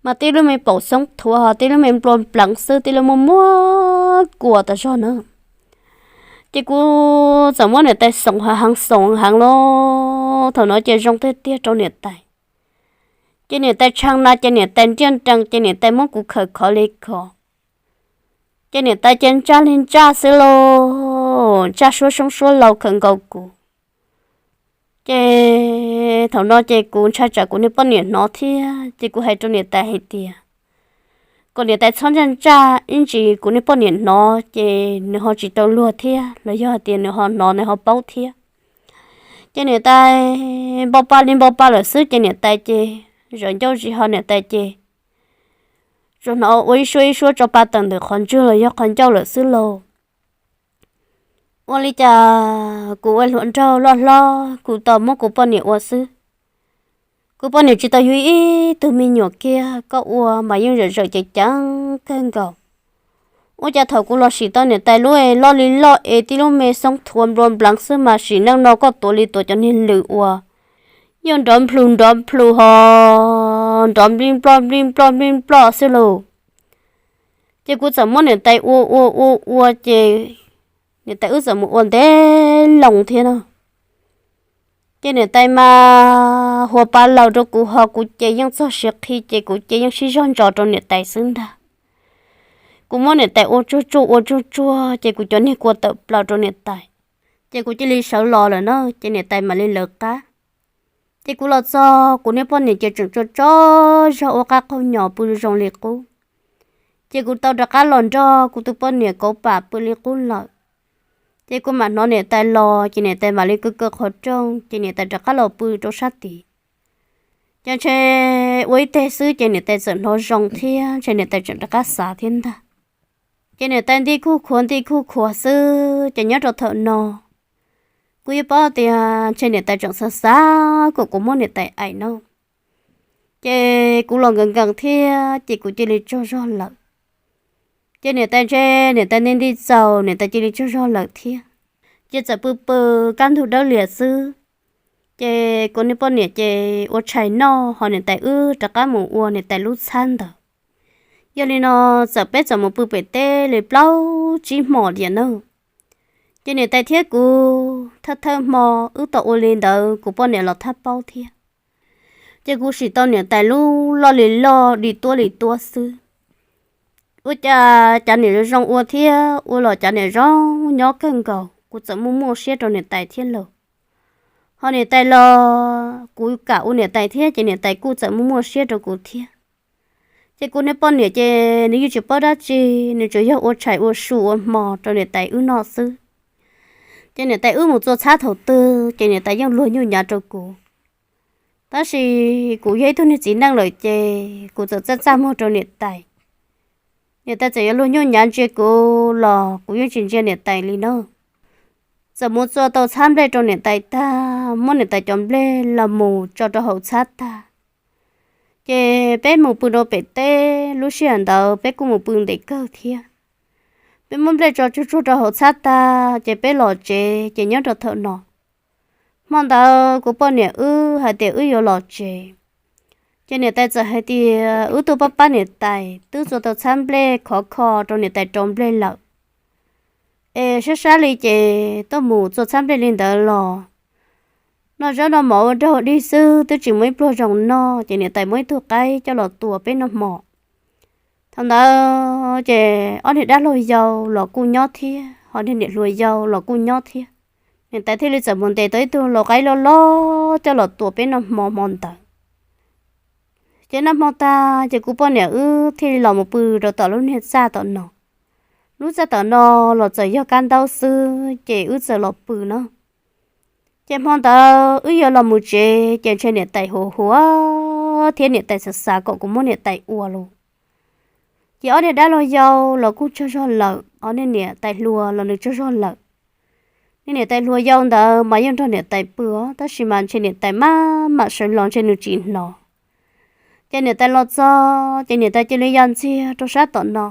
mas tib lub me paum xoob thuav ho tib lub me nplua npleev xwb, tib lub muaj muab kua tas zog na. Ces kuv txawm muab niam tais xoom ha heev xoom heev lauj. Thaum no ces zoo tiag tiag rau niam tais. Ces niam tais tshee na ces niam tais nriaj nrees, ces niam tais muab kuv khawm khov li khov. Ces niam tais ces ntsaj li ntsaj xwb lauj, ntsaj suab soob suab laus khawm nkaus kuv. Ces thaum no ces kuv ntshai tsam kuv niag poj niam hnov thiab, ces kuv hais rau niam tais hais tias kom niam tais txhob ntsaj ntsaj ib ntsis, kuv niag poj niam hnov ces nws ho tsis tau luag thiab, los yog hais tias nws ho hnov nws ho paub thiab. Ces niam tais npau pa li npau pa lawm xwb, ces niam tais ces zawv ncauj zis ho niam tais ces tsuas hnov ua ib suab ib suab tso pa tawm ntawm qhov ntswg los yog qhov ncauj lawm xwb lauj. Ua li cas kuv ua hluas nraug loj hlob kuv tau muab kuv poj niam ua xwb. Kuv poj niam tsis tau yug ib tug me nyuam kiag, koj ua mas yeej zawm zawm ceev ceev kawg nkaus. Ua cas thaum kuv los sim tau niam tais lub loj li loj es tib lub me xoob thuav nplua npleev xwb mas sim neej no koj tuav li tuav cov niag lws uas yog nrov nplhus nrov nplhus ho nrov nplij nploj nplij nploj nplij nploj xwb lauj. Ces kuv txawm muab niam tais ua ua ua ua ces niam tais wb txawm mus ua ntev loo thiab na. Ces niam tais mas huas pa laws rau kuv ho kuv ces yeej txog siav qhi ces kuv ces yeej sib zog ntso rau niam tais xwb ntag. Kuv muab niam tais ua tsuag tsuag ua tsuag tsuag ces kuv cov niag kua tawm plaws rau niam tais. Ces kuv cia li sawv los lawm na, ces niam tais mam li lawv qab. Ces kuv los txog kuv niag poj niam ces tseem tso tso zog ua qab qaug nyos pw zoo li qub. Ces kuv tau rov qab los nrog kuv tus poj niam kauv pam pw li qub lawm. Ces kuv mam hnov niam tais los ces niam tais mam li kaw kaw qhov rooj ces niam tais rov qab los pw rau sab tid. Ces ntshe ua ib teg xwb ces niam tais txawm hnov zoo thiab ntshe niam tais tseem rov qab xav thiab ntag. Ces niam tais nti khuj khuav nti khuj khuav xwb ces nyob rau thaum no kuv yeej paub tias ntshe niam tais tseem xav xav kom kuv muab niam tais aim no. Ces kuv los nkees nkees thiab ces kuv cia li tsaug zog lawm. Ces niam tais ntshe niam tais nti nti txaus niam tais cia li tsaug zog lawm thiab. Ces txawm pw pw kaj ntug dawb lias xwb. Ces kuv niag poj niam ces ua tshais noj ho niam tais wb rov qab mus ua niam tais lub txhab ntawd. Yog li no txawm peb txawm mus pw pem teb li plaub tsib hmos diam na. Ces niam tais thiab kuv thawj thawj hmo wb tau ua li ntawd kuv poj niam los thab paub thiab. Ces kuv sim tau niam tais lub loj li loj li tuab li tuab xwb. Ua cas cov niam zoo zoo ua thiab ua los cov niam zoo nyob kawg nkaus, kuv txawm muaj muaj siab rau niam tais thiab lauj. Ho niam tais los kuv kam ua niam tais thiab ces niam tais kuj txawm muaj muaj siab rau kuv thiab. Ces kuv niag poj niam ces nws yeej tsis paub dab tsi, nws tsuas yog ua tshais ua su ua hmo rau niam tais wb noj xwb. Ces niam tais wb mus txua txhab thaum twg ces niam tais yeej luag nyuj nyav rau kuv. Tab sis kuv yog ib tug niag txiv neej lawm ces kuv txawm txaj txaj muag rau niam tais. Niam tais txawm yuav luag nyuj nyav ntsia kuv los kuv yeej tsis ntsia niam tais li na. Txawm mus txua tau txhab nplej rau niam tais tag, muab niam tais cov nplej los mus tso rau hauv txhab tag, ces peb mus pw rau pem teb. Lub sij hawm ntawd peb kuj mus pw ntev kawg thiab. Peb muab nplej tso tsuag tsuag rau hauv txhab tag ces peb los tsev, ces nyob rau thaum no hmo ntawd kuv poj niam wb hais tias wb yuav los tsev. Ces niam tais txawm hais tias wb tuaj pab pab niam tais, twb txua tau txhab nplej khov kho rau niam tais rau nplej lawm. Es sab sab li ces tuaj mus txua txhab nplej li ntawd los noj zaub noj mov ua rag ua dig xwb twb tsis muaj ib pluag zoo noj, ces niam tais muab ib tug qaib coj los tua peb noj hmo. Thaum ntawd ces ob niag dab hluas yau los kuj nyob thiab, ho niag niam hluas yau los kuj nyob thiab. Niam tais thiaj li txawm mus ntes tau ib tug lau qaib loj loj coj los tua peb noj hmo hmo ntawd. Ces noj hmo tag ces kuv poj niam wb thiaj li los mus pw rau tom lub niag txaj tom no. Lub txaj tom no los txawm yog kab ntaub xwb ces wb txawm los pw no. Ces hmo ntawd wb yuav los mus tsev ces ntshe niam tais huav huav thiab niam tais xav xav kom kuv muab niam tais ua los. Ces ob niag dab hluas yau los kuj tsaug zog lawm, ob niag niam tais hluas los nws tsaug zog lawm. Niag niam tais hluas yau ntawd mas yeej nrog niam tais pw os, tab sis mas ntshe niam tais maj mam sawv los ntshe nws tsis hnov. Ces niam tais los txog ces niam tais cia li ya ntxiag rau sab tom no.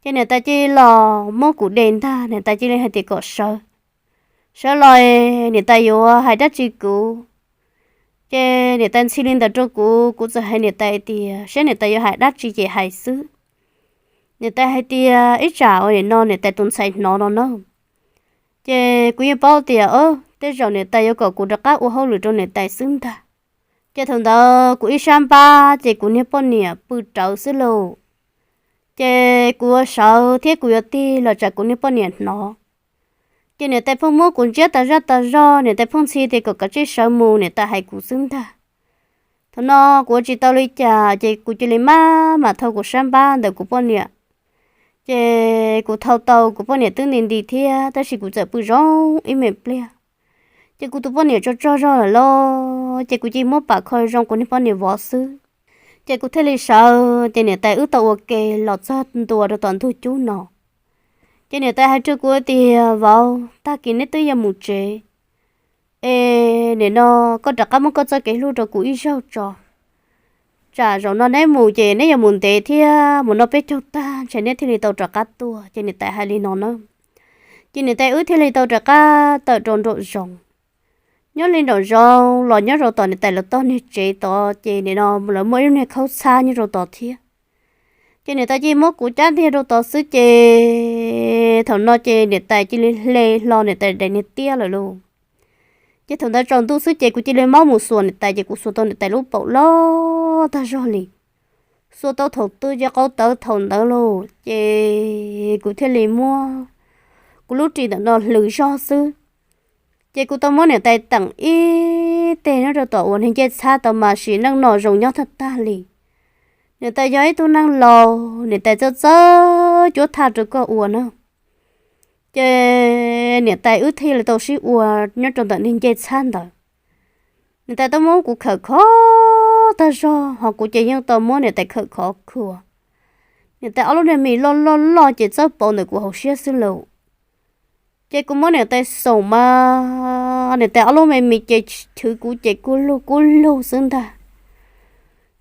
Ces niam tais cia li los muab kuv de ntag, niam tais cia li hais tias kom sawv, sawv los niam tais yuav hais dab tsi kuv. Ces niam tais ntxhi li ntawd rau kuv, kuv txawm hais niam tais tias seb niam tais yuav hais dab tsi ces hais xwb. Niam tais hais tias ib tsam uas nim no niam tais tus ntxhais hnov no na, ces kuv yeej paub tias tej zaum niam tais yuav kom kuv rov qab ua hauj lwm rau niam tais xwb ntag. Ces thaum ntawd kuv ib sab npab ces kuv niag poj niam pw rawv xwb lauj. Ces kuv yuav sawv thiab kuv yuav tig los tsam kuv niag poj niam hnov. Ces niam tais pheej muab kuv ntsiab tas zaj tas zog, niam tais pheej ntxhi tias kom kav tsij sawv mus, niam tais hais kuv xwb ntag. Thaum no kuv ua tsis tau li cas ces kuv cia li maj mam thau kuv sab npab ntawm kuv poj niam. Ces kuv thau tau, kuv poj niam twb nti nti thiab, tab sis kuv txawm pw zoo ib me pliag. Ces kuv tus poj niam tsaug tsaug zog lawm lauj, ces kuv cia li muab pam kho zoo kuv niag poj niam vov xwb. Ces kuv thiaj li sawv, ces niam tais wb tau ua ke los txog ntua rau tom ntug cub no. Ces niam tais hais rau kuv tias, Vauv, tag kis neb twb yuav mus tsev, es nim no koj rov qab muab koj txoj kev hlub rau kuv ib zaug tso. Tsam zaum no neb mus ces neb yuav mus ntev thiab, mus noj peb caug tag ntshe neb thiaj li tau rov qab tuaj. Ces niam tais hais li no na. Ces niam tais wb thiaj li tau rov qab tawm rau nraum zoov. Nyob li nraum zoov los nyob rau tom niam tais lawv tog niag tsev tod, ces nim no lawv muaj ib lub niag khaub txhab nyob rau tod thiab. Ces niam tais cia li muab kuv cab ntiag rau tod xwb, ces thaum no ces niam tais cia li hle hlo niam tais daim niag tiab lawm lauj. Ces thaum ntawd tsaus ntuj xwb ces kuv cia li maub mus xuas niam tais, ces kuv xuas tau niam tais lub paum loj tag zog li. Xuas tau thaum twg ces qau tawv thaum ntawd lauj, ces kuv thiaj li muab kuv lub ris ntawm no hlwv zog xwb. Ces kuv tau muab niam tais teem ib teg nyob rau tom uas niag ncej txhab tau mas sim neej no zoo nyob tag tag li. Niam tais yog ib tug neeg laus, niam tais txawj txawj cuab thaj rau koj ua na. Ces niam tais wb thiaj li tau sib ua nyob rau ntawm niag ncej txhab ntawd. Niam tais tau muab kuv khawm khov tag zog, ho kuv ces yeej tau muab niam tais khawm khov khuas. Niam tais ob lub niag mis loj loj loj ces txawb pauv ntawm kuv hauv siab xwb lauj. Ces kuv muab niam tais xoom mas niam tais ob lub me mis ces chwv kuv ces kub lug kub lug xwb ntag.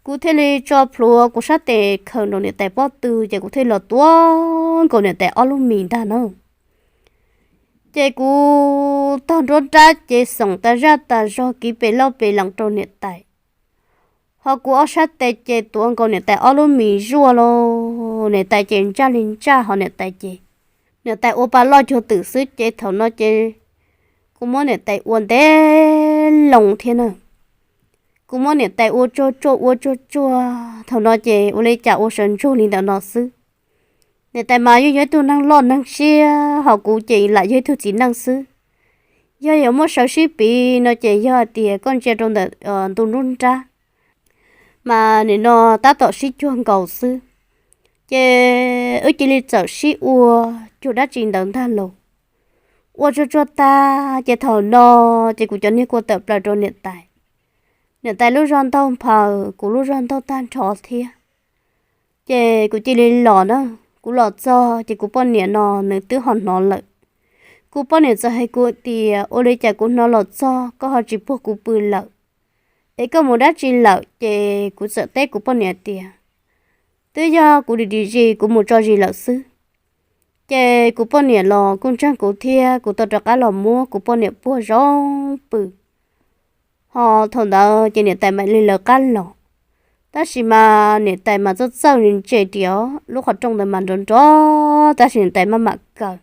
Kuv thiaj li tso plhuav kuv sab tes khawm nraum niam tais pob tw, ces kuv thiaj li los tuav nkaus niam tais ob lub mis ntag na. Ces kuv tog nruab nrab ces xoom tas zaj tas zog kiv pes loj pes lees rau niam tais. Ho kuv ob sab tes ces tuav nkaus niam tais ob lub mis zuaj lauj, niam tais ces ntsaj li ntsaj ho niam tais ces, niam tais ua pa loj cuag twm xwb ces thaum no ces kuv muab niam tais ua ntev loo thiab na. Kuv muab niam tais ua tsuag tsuag ua tsuag tsuag, thaum no ces ua li cas ua sawv ntsug li ntawm no xwb. Niam tais mas yeej yog ib tug neeg loj neeg siab, ho kuv ces lam yog ib tug txiv neej xwb. Yog yuav muab sawv sib piv no ces yog hais tias koj ntsia rau ntawm ntu nruab nrab mas nim no tab tom sib cuag nkaus xwb. Ces wb cia li txawm sib ua cuag dab tsi ntawd ntag lauj. Ua tsuag tsuag tag ces thaum no ces kuv cov niag kua tawm plaws rau niam tais. Niam tais lub zog ntaug nphaws, kuv lub zog ntaug tag nrho thiab. Ces kuv cia li los na. Kuv los txog ces kuv poj niam no nws twb ho hnov lawm. Kuv poj niam txawm hais kuv tias, ua li cas kuv hnov los txog koj ho tsis puag kuv pw lawm, es koj mus dab tsi lawm? Ces kuv txawm teb kuv poj niam tias, twb yog kuv dim dim zis kuv mus tso zis lawm xwb. Ces kuv poj niam los kuj ntseeg kuv thiab, kuv tau rov qab los muab kuv poj niam puag zoo pw. Ho thaum ntawd ces niam tais mam li lawv qab los. Tab sis mas niam tais mas txawj txawj ntse tias lub qhov rooj ntawd mas nrov nrov, tab sis niam tais maj mam kaw.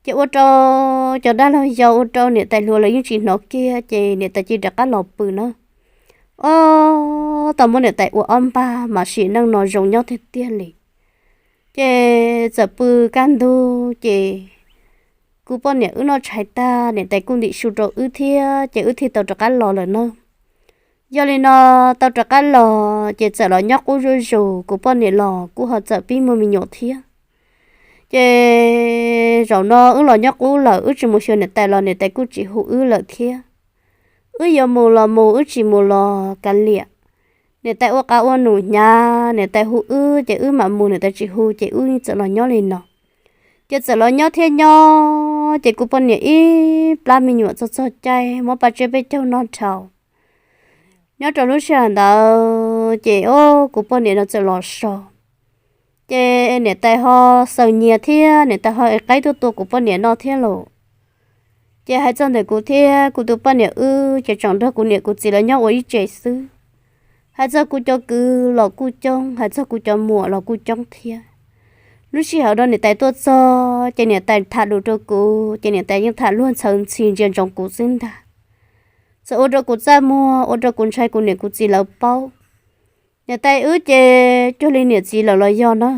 Ces ua rau cov dab laug yau ua rau niam tais hluas lawv yeej tsis hnov kiag, ces niam tais cia li rov qab los pw na. Ob tau muab niam tais ua ob npag mas sim neej no zoo nyob tiag tiag li. Ces txawm pw kaj ntug ces kuv poj niam wb noj tshais tag, niam tais kuj ntim su rau wb thiab, ces wb thiaj tau rov qab los lawm na. Yog li no, tau rov qab los ces txawm los nyob qub zuj zus, kuv poj niam los kuj ho txawm pib muaj me nyuam thiab. Ces zaum no wb los nyob qub lawm, wb tsis mus xyuas niam tais los niam tais kuj tsis hu wb lawm thiab. Wb yuav mus los mus, wb tsis mus los kav liam. Niam tais ua qav ua num hnyav, niam tais hu wb ces wb mam mus, niam tais tsis hu ces wb txawm los nyob li no. Ces txawm los nyob thiab nyob, ces kuv poj niam ib plab me nyuam txog txog caij muab paj tsiab peb caug noj dhau. Nyob rau lub sij hawm ntawd ces o, kuv poj niam no txawm los so. Ces niam tais ho xaws nyias thiab niam tais ho ev qaib tuaj tua kuv poj niam no thiab lauj. Ces hais txog ntawm kuv thiab kuv tus poj niam wb ces tseem nrog kuv niam kuv txiv lawv nyob ua ib tse xwb. Hais txog kuv cov kwv los kuj coob, hais txog kuv cov muam los kuj coob thiab. Lub sij hawm no niam tais tuaj txog ces niam tais tham lus rau kuv ces niam tais yeej tham luag ntxhi ntsia ntsoov kuv xwb ntag. Txawm ua rau kuv txaj muag, ua rau kuv ntshai kuv niam kuv txiv lawv paub. Niam tais wb ces cuag li niam txiv lawm los yog na.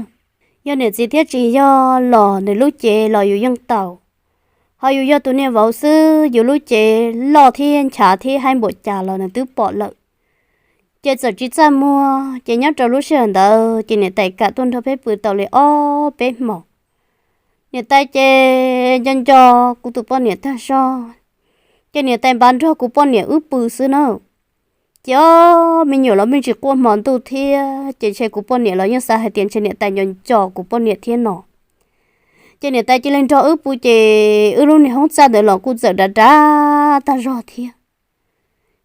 Yog niam txiv thiab tsis yog los nws lub cev los yus yeej tau. Ho yus yog tus niam vauv xwb, yus lub cev loj thiab nchav thiab haib npaum cas los nws twb pom lawm. Ces txawm tsis txaj muag ces nyob rau lub sij hawm ntawd ces niam tais kam tuaj nrog peb pw tau li ob peb hmos. Niam tais ces nco nco kuv tus poj niam tag zog, ces niam tais npaj nrog kuv poj niam wb pw xwb na. Ces ob me nyuam los me ntsis quaj hmo ntuj thiab ces ntshe kuv poj niam los yeej xav hais tias ntshe niam tais nco nco kuv poj niam thiab no. Ces niam tais cia li nrog wb pw ces wb lub niag hoob txaj ntawd los kuj txawm dav dav tag zog thiab.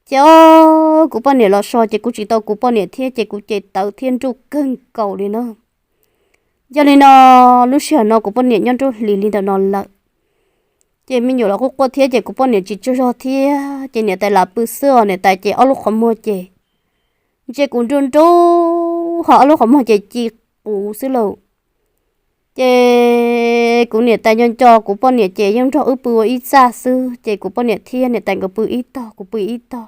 Ces ob kuv poj niam los so ces kuv tsis tau kuv poj niam thiab ces kuv ces tawv thiab nruj kawg nkaus li na. Yog li no, lub sij hawm no kuv poj niam nyob nruab hlis li ntawm no lawm. Ces me nyuam los quaj quaj thiab ces kuv poj niam tsis tsaug zog thiab ces niam tais lam pw xwb os, niam tais ces ob lub qhov muag ces ntsia kuv nruj nruj ho ob lub qhov muag ces ci quv xwb lauj. Ces kuv niam tais nco nco kuv poj niam ces yeej nrog wb pw ua ib txaj xwb ces kuv poj niam thiab niam tais nkawd pw ib tog kuv pw ib tog.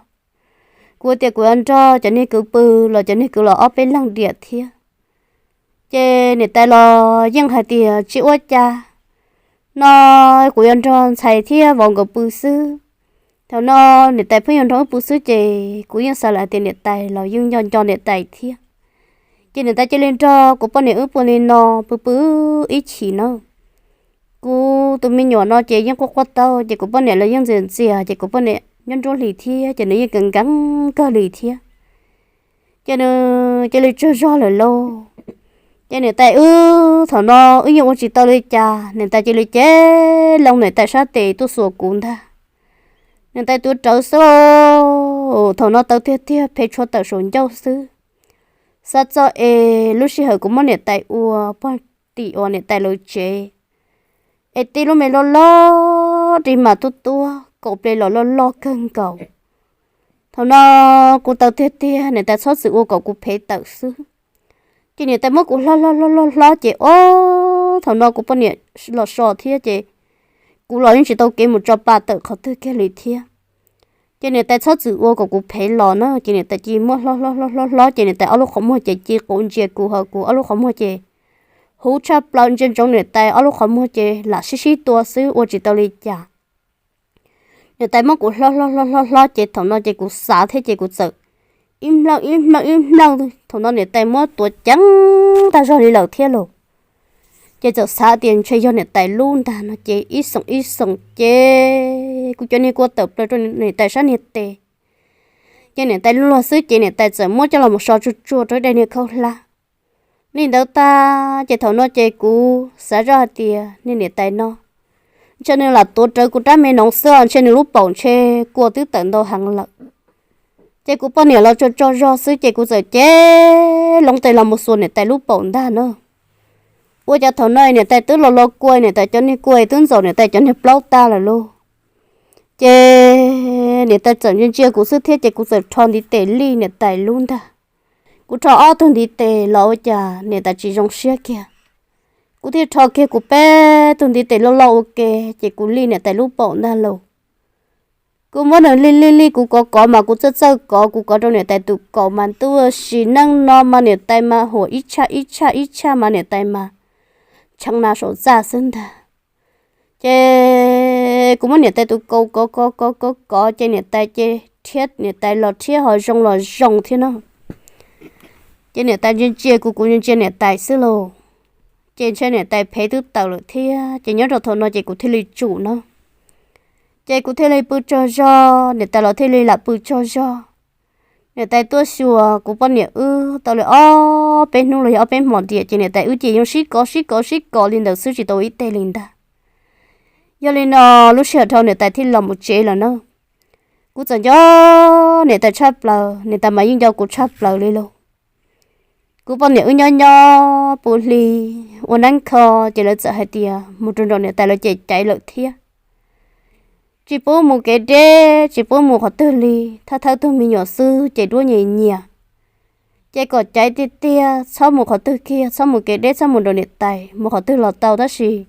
Kuv tias kuv yuav nrog cov niag kwv pw los cov niag kwv los ob peb leeg diam thiab. Ces niam tais los yeej hais tias tsis ua cas, no kuv yuav nrog ntxhais thiab vauv nkawd pw xwb. Thaum no niam tais pheej yuav nrog wb pw xwb ces kuv yeej xav lawm hais tias niam tais los yeej nco nco niam tais thiab. Ces niam tais cia li nrog kuv poj niam wb pw li no pw pw ib chim na. Kuv tus me nyuam no ces yeej quaj quaj tau ces kuv poj niam los yeej ntxias ntxias ces kuv poj niam nyob nruab hlis thiab ces nws yeej keev nkees kawg li thiab. Ces nws cia li tsaug zog lawm lauj. Ces niam tais wb thaum no wb yeej ua tsis tau li cas, niam tais cia li cev loo niam tais sab tes tuaj xuas kuv ntag. Niam tais tuav rawv xwb, thaum no tawv tiag tiag phev tshuav tawm saum ncauj xwb. Xav txog es lub sij hawm kuv muab niam tais ua pog tim uas niam tais lawv tsev, es tib lub me loj loj ris mas tuab tuab kaum ple los loj loj kawg nkaus. Thaum no kuv tawv tiag tiag niam tais txhob txwm ua kom kuv phev tawm xwb. Ces niam tais muab kuv hlob hlob hlob hlob hlob ces ob thaum no kuv poj niam los so thiab ces kuv los yeej tsis tau kev mus tso pa tawm qhov twg kiag li thiab. Ces niam tais txhob txwm ua kom kuv phev los na ces niam tais cia li muab hlob hlob hlob hlob hlob ces niam tais ob lub qhov muag ces ci quv ntsia kuv ho kuv ob lub qhov muag ces huv tshaj plaws ntsia ntsoov niam tais ob lub qhov muag ces lam sib sib tua xwb ua tsis tau li cas. Niam tais muab kuv hlob hlob hlob hlob hlob ces thaum no ces kuv xav thiab ces kuv txawm ib mlawj ib mlawj ib mlawj, thaum no niam tais muab tuav ceev tag zog li lawm thiab lauj. Ces txawm xav tias ntshe yog niam tais lub ntag no ces ib xoom ib xoom ces kuv cov niag kua tawm plaws rau niam tais sab niag tes. Ces niam tais luag luag xwb ces niam tais txawm muab coj los mus so tsuag tsuag rau ib daim niag khaub hlab. Li ntawd tag ces thaum no ces kuv xav zoj hais tias niag niam tais no ntshe nws lam tuav rawv kuv rab me noov xwb os, ntshe nws lub paum ntshe kua twb tawm ntau heev lawm. Ces kuv poj niam los tsaug tsaug zog xwb ces kuv txawm cev loo tes los mus xuas niam tais lub paum ntag na. Ua cas thaum no niam tais twb los los kua, niam tais cov niag kua twb ntxaum niam tais cov niag plaub tag lawm lauj. Ces niam tais txawm ntsia ntsia kuv xwb thiab ces kuv txawm rho ntiv tes lij niam tais lub ntag. Kuv rho ob tug ntiv tes los ua cas niam tais tsis zoo siab kiag. Kuv thiaj rho kiag kuv peb tug ntiv tes loj loj ua ke ces kuv lij niam tais lub paum ntag lauj. Kuv muab nws lij lij lij kuv kov kov mas kuv txawj txawj kov, kuv kov rau niam tais tus kaus mas ntuj, sim neej no mas niam tais mas huam ib tshaj ib tshaj ib tshaj mas niam tais mas tshee na saum txaj xwb ntag. Ces kuv muab niam tais tus kaus kov kov kov kov kov ces niam tais ces rhiab, niam tais los rhiab ho zoo los zoo thiab no. Ces niam tais ntsia ntsia kuv, kuv ntsia ntsia niam tais xwb lauj. Ces ntshe niam tais phev twb tawm lawm thiab ces nyob rau thaum no ces kuv thiaj li tsum na. Ces kuv thiaj li pw tsaug zog, niam tais los thiaj li lam pw tsaug zog. Niam tais tuaj xyuas kuv poj niam wb tau li ob peb hnub los yog ob peb hmos tiam ces niam tais wb ces yeej sib kov sib kov sib kov li ntawd xwb tsis tau ib teg li ntag. Yog li no lub sij hawm dhau niam tais thiaj los mus tsev lawm na. Kuv txawm nco niam tais tshaj plaws, niam tais mas yeej nco kuv tshaj plaws li lauj. Kuv poj niam wb nyob nyob puv hli ua neeb kho, ces lawv txawm hais tias mus rau nraum niam tais lawv ces caiv lawm thiab. Tsis pub mus kev deb, tsis pub mus qhov twg li, thawj thawj tug me nyuam xwb ces duab nyias nyias. Ces kom caiv tiag tiag, txhob mus qhov twg kiag, txhob mus kev deb, txhob mus nraum niam tais, mus qhov twg los tau tab sis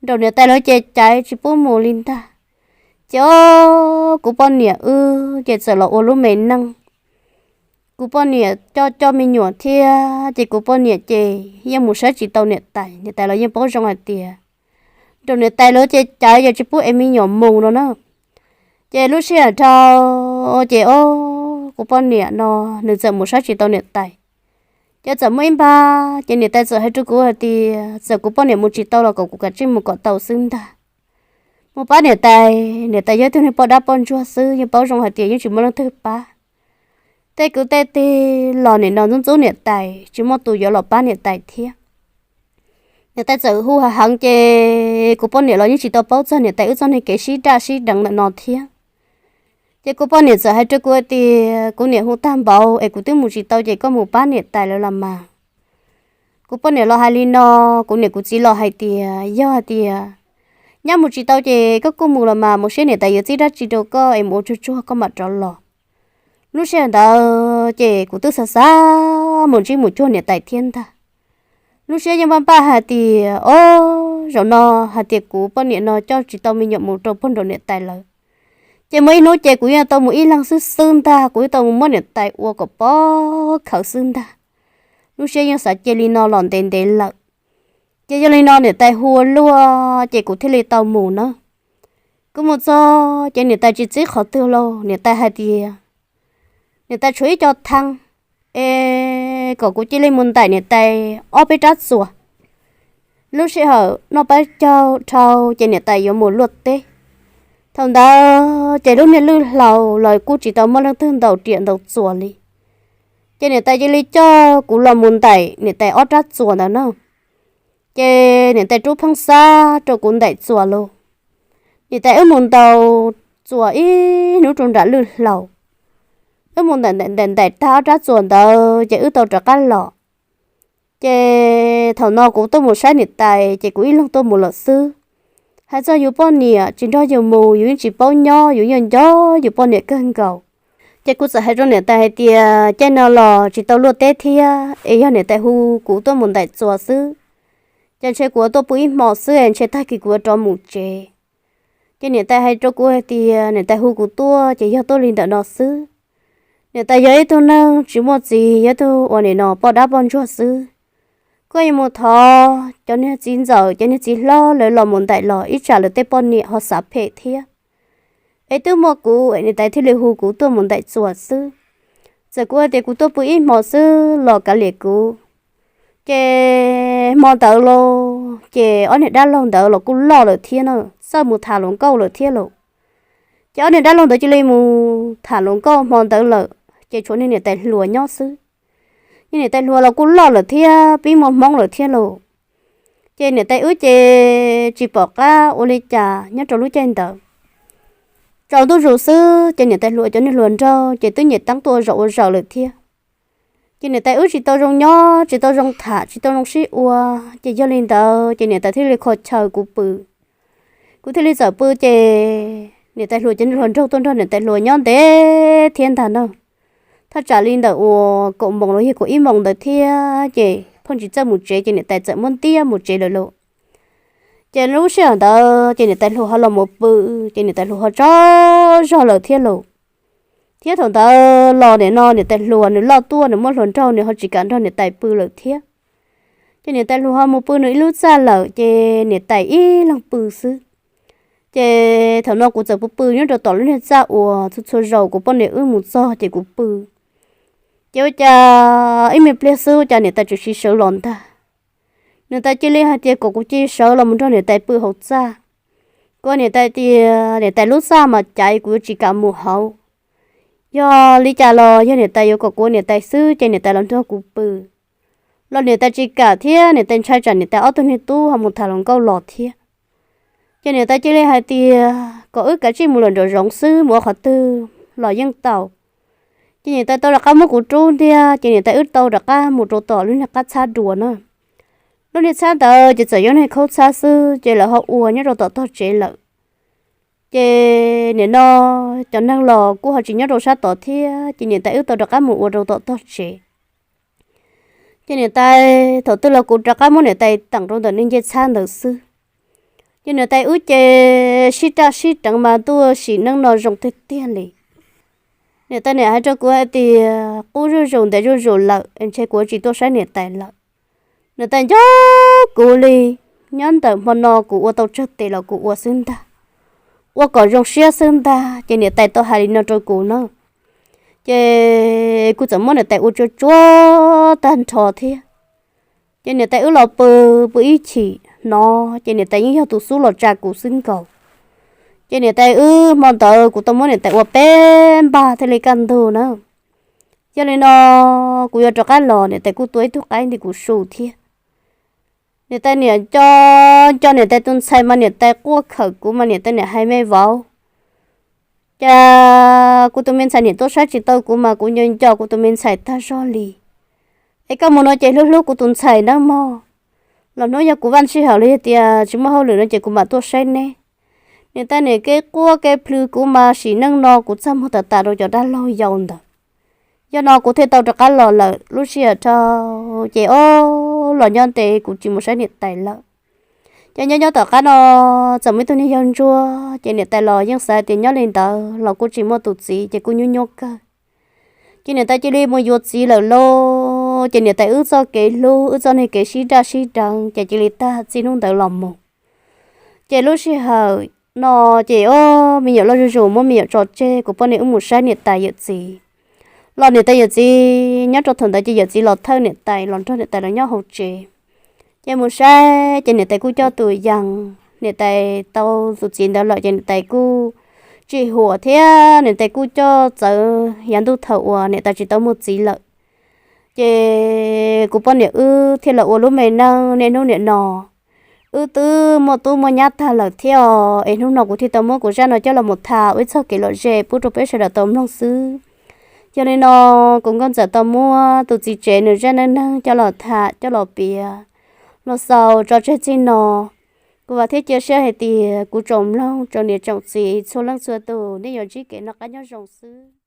nraum niam tais lawv ces caiv tsis pub mus li ntag. Ces o, kuv poj niam wb ces txawm los ua lub me neej. Kuv poj niam coj coj me nyuam thiab ces kuv poj niam ces yeej mus saib tsis tau niam tais, niam tais los yeej paub zoo hais tias nraum niam tais lawv ces caiv, yog tsis pub es me nyuam mus no na. Ces lub sij hawm dhau ces o, kuv poj niam no nws txawm mus saib tsis tau niam tais. Ces txawm muaj ib npag ces niam tais txawm hais rau kuv hais tias txawm kuv poj niam mus tsis tau los kom kuv kav tsij mus kom tau xwb ntag. Mus pab niam tais, niam tais yog tug niag poj dab poj ntsuag xwb, yeej paub zoo hais tias yeej tsis muaj leej twg pab. Tej kwv tej tij los nim no ntxub ntxub niam tais, tsis muaj tus yuav los pab niam tais thiab. Niam tais txawm hu heev heev ces kuv poj niam los yeej tsis tau paub txog niam tais wb txoj niag kev sib daj sib deev ntawm no thiab. Ces kuv poj niam txawm hais rau kuv hais tias kuv niam hu tag npaum es kuv twb mus tsis tau ces koj mus pab niam tais lawv los mas. Kuv poj niam los hais li no, kuv niam kuv txiv los hais tias yog hais tias nyob mus tsis tau ces koj kuj mus los mas, mus saib niam tais yuav txib dab tsi rau koj es mus ua tsuag tsuag koj mam rov los. Lub sij hawm ntawd ces kuv twb xav xav mus ntsib mus cuag niam tais thiab ntag. Lub siab yeej npaj npaj hais tias o, zaum no hais tias kuv poj niam no coj tsis tau me nyuam mus rau puag nraum niam tais lawv, ces muaj ib hnub ces kuv yeej tau mus ib leeg xwb xwb ntag, kuv yeej tau mus muab niam tais ua kom pob khaws xwb ntag. Lub siab yeej xav cia li no los ntev ntev lawm. Ces yog li no niam tais hu ua luaj ces kuv thiaj li tau mus na. Kuv mus txog ces niam tais tsis txib qhov twg lauj, niam tais hais tias niam tais tshuav ib co thee es kom kuv cia li mus ntaim niam tais ob peb rab txuas. Lub sij hawm noj peb caug dhau ces niam tais yuav mus luaj teb. Thaum ntawd ces lub niag lwj hlau lawv kuj tsis tau muaj leej twg ntaus riam ntaus txuas li. Ces niam tais cia li coj kuv los mus ntaim niam tais ob rab txuas ntawd na. Ces niam tais rub pheeb xab rau kuv ntaim txuas lauj. Niam tais wb mus ntaus txuas ib hnub rau nram lwj hlau. Wb mus ntaim ntaim ntaim tag ob rab txuas ntawd ces wb tau rov qab los. Ces thaum no kuv tuaj mus saib niam tais ces kuv ib leeg tuaj mus lawm xwb. Hais txog yus poj niam tsis nrog yus mus yus yeej tsis paub nyob, yus yeej nco yus poj niam kawg nkaus. Ces kuv txawm hais rau niam tais hais tias caij no los tsis tau luaj teb thiab es yog niam tais hu kuv tuaj mus ntaim txuas xwb, ces ntshe kuv tuaj pw ib hmo xwb es ntshe tag kis kuv yuav rov mus tsev. Ces niam tais hais rau kuv hais tias niam tais hu kuv tuaj ces yog tuaj li ntawm no xwb. Niam tais yog ib tug neeg tsis muaj txiv, yog ib tug uas nim no poj dab poj ntsuag xwb. Koj yuav mus thov cov niag txiv ntxawm cov niag txiv hlob lawv los mus ntaim los ib tsam lawv tej poj niam ho xav phem thiab. Es twb muaj kuv es niam tais thiaj li hu kuv tuaj mus ntaim txuas xwb. Txawm kuv hais tias kuv tuaj pw ib hmo xwb los kav liam kuv. Ces hmo ntawd los ces ob niag dab laug ntawd los kuj loj lawm thiab na, txawj mus tham hluas nkauj lawm thiab lauj. Ces ob niag dab laug ntawd cia li mus tham hluas nkauj hmo ntawd lawm, ces tshuav niag niam tais hluas nyob xwb. Niag niam tais hluas los kuj loj lawm thiab pib muaj hmoob lawm thiab lauj. Ces niam tais wb ces tsis pom qab ua li cas nyob rau lub caij ntawd. Tsaus ntuj zus xwb ces niam tais hluas cov niag hluas nraug ces twb nyiam teeb tuaj ua zaum ua zaws lawm thiab. Ces niam tais wb tsis tau zoo nyob, tsis tau zoo tham, tsis tau zoo sib ua. Ces yog li ntawd ces niam tais thiaj li kho chaw kuv pw. Kuv thiaj li txawm pw ces niam tais hluas cov niag hluas nraug tuaj nrog niam tais hluas nyob ntev thiab ntag na. Thaj tsam li ntawm uas kaum moos los yog kaum ib moos ntawd thiab ces pheej tsis txawj mus tsev ces niam tais txawm muab ntiab mus tsev lawm lauj. Ces lub sij hawm ntawd ces niam tais hluas ho los mus pw, ces niam tais hluas ho tsaug zog lawm thiab lauj. Thiab thaum ntawd los nim no niam tais hluas nws loj tuaj nws muaj hluas nraug nws ho tsis kam nrog niam tais pw lawm thiab. Ces niam tais hluas ho mus pw nws ib lub txaj lawm ces niam tais ib leeg pw xwb. Ces thaum no kuv txawm pw pw nyob rau tom lub niag txaj uas txhua txhua zaus kuv poj niam wb mus txog ces kuv pw. Ces ua cas ib me pliag xwb ua cas niam tais tsuas siv sawv los ntag. Niam tais cia li hais tias kom kuv cia li sawv los mus nrog niam tais pw hauv txaj. Kuv niam tais tias niam tais lub txaj mas caiv kuv yuav tsis kam mus hauv. Yog li cas los yog niam tais yuav kom kuv niam tais xwb ces niam tais los nrog kuv pw. Los niam tais tsis kam thiab niam tais ntshai tsam niam tais ob tug niag tub ho mus tham hluas nkauj los thiab. Ces niam tais cia li hais tias kom wb kav tsij mus lawm nraum zoov xwb, mus ua qhov twg los yeej tau. Ces niam tais tau rov qab muab kuv rub ntiag, ces niam tais wb tau rov qab mus rau tom lub niag qab txhab dua na. Lub niag txhab ntawd ces txawm yog niag khaub txhab xwb, ces lawv ho ua nyob rau tom tog tsev lawm. Ces nim no cov neeg los kuj ho tsis nyob rau sab tod thiab, ces niam tais wb tau rov qab mus ua rau tom tog tsev. Ces niam tais thaum twg los kuv rov qab muab niam tais teem rau ntawm niag ncej txhab ntawd xwb. Ces niam tais wb ces sib raj sib reev mas tuaj sim neej no zoo tiag tiag li. Niam tais niam hais rau kuv hais tias qub zuj zus ntev zuj zus lawm es ntshe kuv tsis tuaj saib niam tais lawm. Niam tais nco kuv li, nyob ntawm hmo no kuv ua tau tsawg tes los kuv ua xwb ntag, ua kom zoo siab xwb ntag. Ces niam tais tau hais li no rau kuv na. Ces kuv txawm muab niam tais ua tsuag tsuag tag nrho thiab. Ces niam tais wb los pw, pw ib chim no, ces niam tais yeej yog tus xub los tsa kuv xwb nkaus. Ces niam tais wb hmo ntawd kuv tau muab niam tais ua peb npag thiaj li kaj ntug na. Yog li no kuv yuav rov qab los niam tais kuj tua ib tug qaib nti kuv su thiab. Niam tais niam nco, nco niam tais tus ntxhais mas niam tais quaj khawm kuv mas niam tais niam hais me vauv, cas kuv tus me ntxhais niam tuaj saib tsis tau kuv mas kuv nco nco kuv tus me ntxhais tag zog li. Es koj mus no ces hlub hlub kuv tus ntxhais nawb mog. Los hnub yog kuv vaj sij hawm los yog tias tsis muaj hauj lwm no ces kuv mam tuaj saib neb. Niam tais niam kev quaj kev plhws kuv mas sim neej no kuv txaj muag tas tas rau cov dab laug yau ntawd. Yog no kuv thiaj tau rov qab los lawm. Lub sij hawm dhau ces ob los nyob ntev kuv tsis mus saib niam tais lawm. Ces nyob nyob tom qab no txawm muaj ib tug niag yau ntsuag, ces niam tais los yeej xav tias nyob li ntawd los kuj tsis muaj tus txiv ces kuj nyuaj nyuaj kawg. Ces niam tais cia li mus yuav txiv lawm lauj. Ces niam tais wb txoj kev hlub, wb txoj niag kev sib raj sib reev ces cia li tag txij hnub ntawd los mus. Ces lub sij hawm no ces ob me nyuam loj zuj zus muab me nyuam tso tseg, kuv poj niam wb mus saib niam tais yawm txiv. Los niam tais yawm txiv nyob rau thaum ntawd ces yawm txiv los thawj niam tais los nrog niam tais los nyob hauv tsev. Ces mus saib ces niam tais kuj coj tus yees, niam tais tau tus txiv ntawd lawm ces niam tais kuj tsis huam thiab niam tais kuj coj txawv yav ntuj thaum uas niam tais tsis tau muaj txiv lawm. Ces kuv poj niam wb thiaj los ua lub me neej niaj hnub nim no. Wb twb muaj tub muaj nyab tag lawm thiab os, es hnub no kuv thiaj tau muab kuv zaj no coj los mus tham ua ib txoj kev lom zem pub rau peb sawv daws tau mloog xwb. Yog li no, kuv nkauj ntxawm tau muab tus txiv tsev nws zaj neej neeg coj los tham coj los piav los xaus tso tseg txij no. Kuv vam thiab cia siab hais tias kuv tsoom mloog tsoom niam tsoom txiv txhua leej txhua tus nej yuav ntsib kev noj qab nyob zoo xwb.